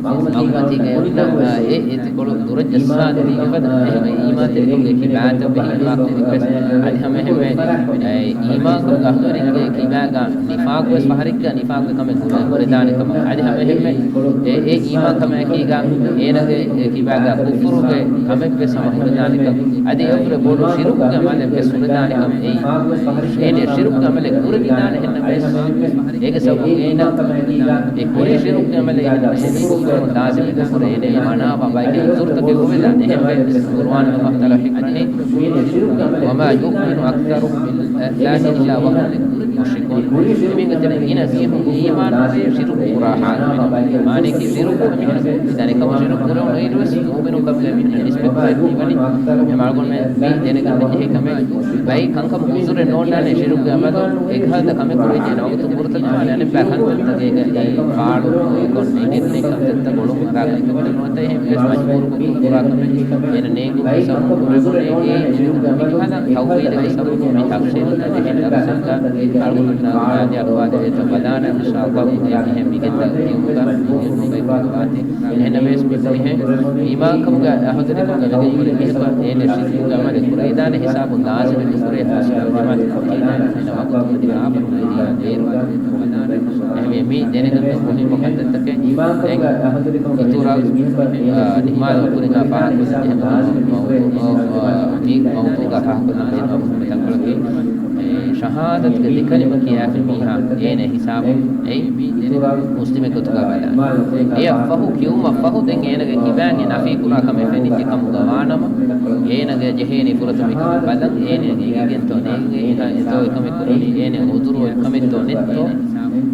މަގުމަތީގަ އޮންނަ އެ އެތިކޮޅު ދުރަށް ޖައްސާދީ އެފަދަ އެހެން އީމާންތެރިކަމުގެ ކިބާތައް ވެހި އިމާކު ވެސް އަދި ހަމަ އެހެންވެ އީމާންކަމުގެ އަހުލުވެރިންގެ ކިބާގަ ނިފާގުވެސް ފަހަރެއްގަ ނިފާގުގެ ކަމެއް ހުރެ، ހުރެދާނެ ކަމަށް. އަދި ހަމަ އެހެންމެ އެ، އެ އީމާން ކަމާއެކީގަ އޭނަގެ ކިބާގަ ކުފުރުގެ ކަމެއްވެސް ހަމަ ހުރެދާނެ ކަމަށް. އަދި އެއަށްވުރެ ބޮޑު ޝިރުކުގެ ޢަމަލެއްވެސް ހުރެދާނެ ކަމަށް. އެއީ އޭނަ ޝިރުކުގެ ޢަމަލެއް ކުރެވިދާނެ ހެންނަމަވެސް، އޭގެ ސަބަބުން އޭނަ އެ ކުރި ޝިރުކުގެ ޢަމަލެއް އޭނަ ލާޒިމެއް ނުކުރޭ. އޭނަ މަނާވާ ބައެއް ޢުޛުރުތަކެއް އޮވެދާނެ. އެހެންވެ ޤުރުއާނުގަ ﷲ ތަޢާލާ ހިއްކަނީ، وما يؤمن أكثرهم بالله إلا وهم مشركون. މީގެ ތެރޭ ގިނަ މީހުން އީމާން ކުރޭ ޝިރުކު ކުރާ ޙާލު. މާނައަކީ ޝިރުކު މީހުން ދަނެ ކަމަށް ޝިރުކު ކުރެވުނުއިރުވެސް މުއުމިނު ކަމުގެ މީހުން ނިސްބަތް ކުރެވި ވަނީ. އެ މަގުން މި ދެނެގަން ޖެހޭ ކަމެއް ބައި ކަންކަމަށް ޢުޛުރެއް ނޯންނާނެ. ޝިރުކުގެ ޢަމަލު އެކަހަލަ ކަމެއް ކުރެވިއްޖެ ވަގުތު ފުރަތަމަ އަނެއްބައި ކަންތައްތަކެއްގަ އެ ފާޅު ކޮށް ނެގެންނެ ކަންތައްތައް ގުޅުން އަރާ ކަންތައްތައް ނުވަތަ އެހެން ވެސް މަޖްބޫރުކޮށް ކުރާ ކަމެއް. އޭނަ ނޭނގުމުގެ ސަބަބުން ކުރެވުނީ އެ މިކަހަލަ ތައުހީދުގެ ސަބަބުން މި ތަފްސީލުތައް ދެށި ދަރުސެއްގަ އަޅުގަނޑު އާދެ އަޅުވާދެވޭތޯ ބަލާނަން އިންޝާﷲ. އެ މިހެން މިގެންދާ ކިޔުމުގަ ނުބައި ކުރަވާތީ. އެހެންނަމަވެސް މި މީހެއް އީމާންކަމުގެ އަހުލުވެރިކަމުގަ ވެގެން ހުރި މީހަކު އޭނަ ޝިރުކުގެ ޢަމަލެއް ކުރެވިދާނެ ހިސާބުން ލާޒިމެއް ނުކުރޭ. ފަސް ޖަމާޢަތު އަކީދާ އޭނަ ވަގުތު މަދީނާ އާފަރު މަދީނާ ދޭރު. އެހެންވެ މި ދެނެގަންނަ މުހިއްމު ކަންތައްތަކެއް. ދެން އިތުރަށް، އާ، ނިމާދު ކުރިން ފާހަގަކޮށްލަން ޖެހޭ މައުޟޫ، މައު، މައު، މި މައުޟޫގަ ފާހަގަކޮށްލަން ޖެހޭ މައުޟޫ ތަންކޮޅަކީ، އެ، ޝަހާދަތުގެ ދެކަލިމަ ކިޔާފި މީހާ އޭނަ ހިސާބުން އެއީ މުސްލިމެއް ގޮތުގަ ބަލާނެ. އެއަށް ފަހު ކިޔުމަށް ފަހު ދެން އޭނަގެ ކިބާން އެ ނަފީ ކުރާ ކަމެއް ފެނިއްޖެ ކަމުގަ ވާނަމަ، އޭނަގެ ޖެހޭނީ ފުރަތަމަ ކަމަށް ބަލަން އޭނަ އިނގިގެންތޯ ނޭނގެ އެތޯ އެކަމެއް ކުރަނީ އޭނަ ޢުޛުރު އެކަމެއްތޯ ނެތްތޯ.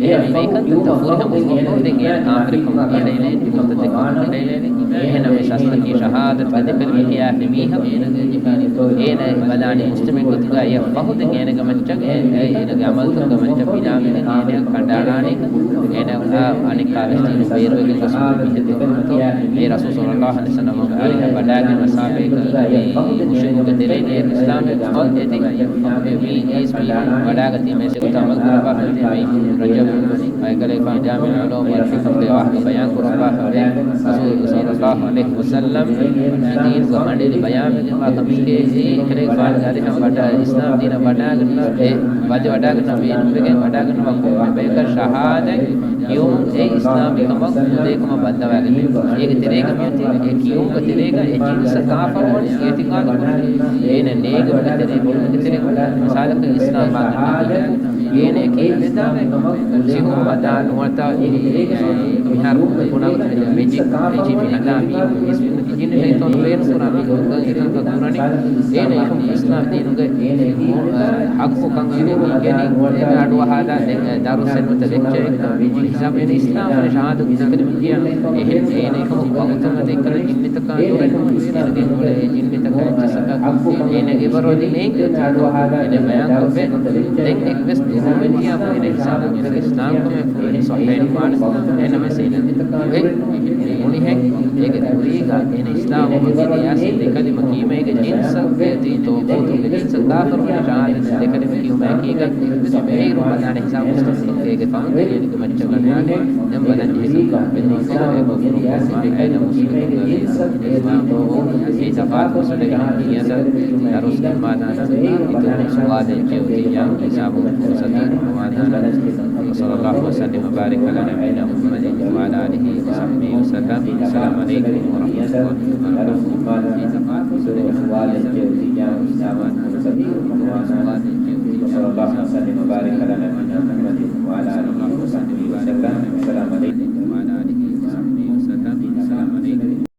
އެހެން މި ކަންތައްތައް ފުރިހަމަ ކޮށްފަހު ދެން އޭނަ ކާފިރެއްކަމަށް ބަލައިލައި މުރްތައްދެއްކަމަށް ބަލައިލައި. އެހެންނަމަވެސް އަސްލަކީ ޝަހާދަތުގެ ދެކަލިމަ ކިޔާފި މީހަކު އޭނަ ބަލާނީ މުސްލިމެއް ގޮތުގަ. އެއަށް ފަހު ދެން އޭނަގެ މައްޗަށް އެ، އެ، އޭނަގެ ޢަމަލުތަކުގެ މައްޗަށް ބިނާމެން އޭނަ ކަނޑައަޅާނީ. އޭނަ އަނެއްކާވެސް ދީނުން ބޭރުވެގެން ގޮސް މީހެއް ނޫންތޯ. އެ ރަސޫލު ޞައްލައްލާހު ޢަލައިހި ވަސައްލަމަ އަރިހަށް ވަޑާގެން އަޞްޙާބުބޭކަލުން މުޝްރިކުންގެ ތެރެއިން އެ އިސްލާމް އެދި އެ މީ އީސް މީހުން ވަޑާގަތީމަ އެ ސިކުތަ އަމަލު ކުރައްވާފައި މި ރަޖަބު އައިކަލޭފާނު ޖާމިޢުލް ޢުލޫމް ވަލްޙިކަމްގެ ވާހަކަ ބަޔާން ކުރައްވާފައި ރަސޫލު ޞައްލައްލާހު ޢަލައިހި ވަސައްލަމް މި ދީނުގެ މަންޑިލި ބަޔާންވެގެންވާ ކަމެކޭ، އެ އެކަލޭގެފާނުގެ އަރިހަށް ވަޑަ، އިސްލާމް ދީނަށް ވަޑާގަންނަ، އެ ވަދެ ވަޑާގަންނަ ބޭނުންވެގެން ވަޑާގަންނަވާ ކޮންމެ ބަޔަކަށް ޝަހާދަތް ކިޔުމުން އެ އިސްލާމީ ކަމަށް އުނދޭ ކަމަށް ބައްލަވާގެން. އޭގެ ތެރޭގަ މިއޮތީ އެ ކިޔުމުގެ ތެރޭގަ އެ ޖިންސަށް ކާފަރުވަނީ އިޢްތިޤާދު ކުރަނީ. އޭނަ ނޭނގުމުގެ ތެރޭ ބޮޑުމުގެ ތެރޭ މިސާލަކަށް އިސްލާމް ވާގަންނަ މީހަކު އޭނައަކީ ވެދާމެ ސިހުރު މަދާ ނުވަތަ މިހާރު ބުނާގޮތުން މެޖިކް، މެޖިކް ހަދާ މީހުން ވެސް ޖިން ޝައިޠާނު ބޭނުން ކުރާ މީހުން އެކަންކަން ކުރަނީ. އޭނަ އެކަމު އިސްލާމް ދީނުގެ ހައްގު ކަން އޭނަ އިނގެނީ. އޭނަ އަޑު އަހާލާ ދެން ދަރުސެއް ނުވަތަ ލެކްޗަރެއް ކަމުގެ ހިސާބުން އޭނަ އިސްލާމް ވަނީ ޝަހާދަތު ދެކަލިމަ ކިޔާ. އެހެން އޭނަ އެކަމު ވަގުތުން އަދި އެކަން ޖިންނިތަކާ ނުރެން އޭނަގެ އެ ޖިންނިތަކާ އެއްޗިއްސަކަށް އޭނަގެ އެބަރޯލި ނޭނގި އޮތީ އޭނަ ބަޔާންކޮށްފައި. ދެން އެއްވެސް ދުރުމެއް ނިޔާ އޭނަ ހިސާބުން އިސްލާމްކަމެއް ފުރިހަމަ ސޮއްހައެއް ނުވާނެ. އެހެންނަމަވެސް އޭނަ އެ މުޅިހެން އޭގެ ކުރީގަ އޭނަ އިސްލާމްވުމަށް އެދި އައިސް ދެކަލިމަ ކީމަ އޭގެ ޖިންސަށް އޭތި ތޯފޫތުގެ ޖިންސަށް ކާފަރުވަނީ ޝަހާދަތު ދެކަލިމަ ކިޔުމަކީގަ އެހެން ބޭރު ބަލާނެ ހިސާބުން އޭގެ ފަހުން ދެން އޭނަގެ މައްޗަށް ވަޑާގެން ދެން ބަލަން ޖެހޭ ކަމަށް ވެދެނީ. އޭނަ މުސްލިމުންގެ އިސްލާމް އެ ތަފާތު މައްސަލައެއް ނިޔަތަށް ދަރުސް ނިންމާލާނަން. އިތުރު ސުވާލެއް ޖެހުމަށް ހިސާބުން ފުރުސަތު ދިނުމަށް ވާންދާނަން. وصلى الله وسلم وبارك على نبينا محمد وعلى آله وصحبه وسلم. السلام عليكم ورحمة الله وبركاته. وصلى الله وسلم وبارك على نبينا محمد وعلى آله وصحبه وسلم. السلام عليكم.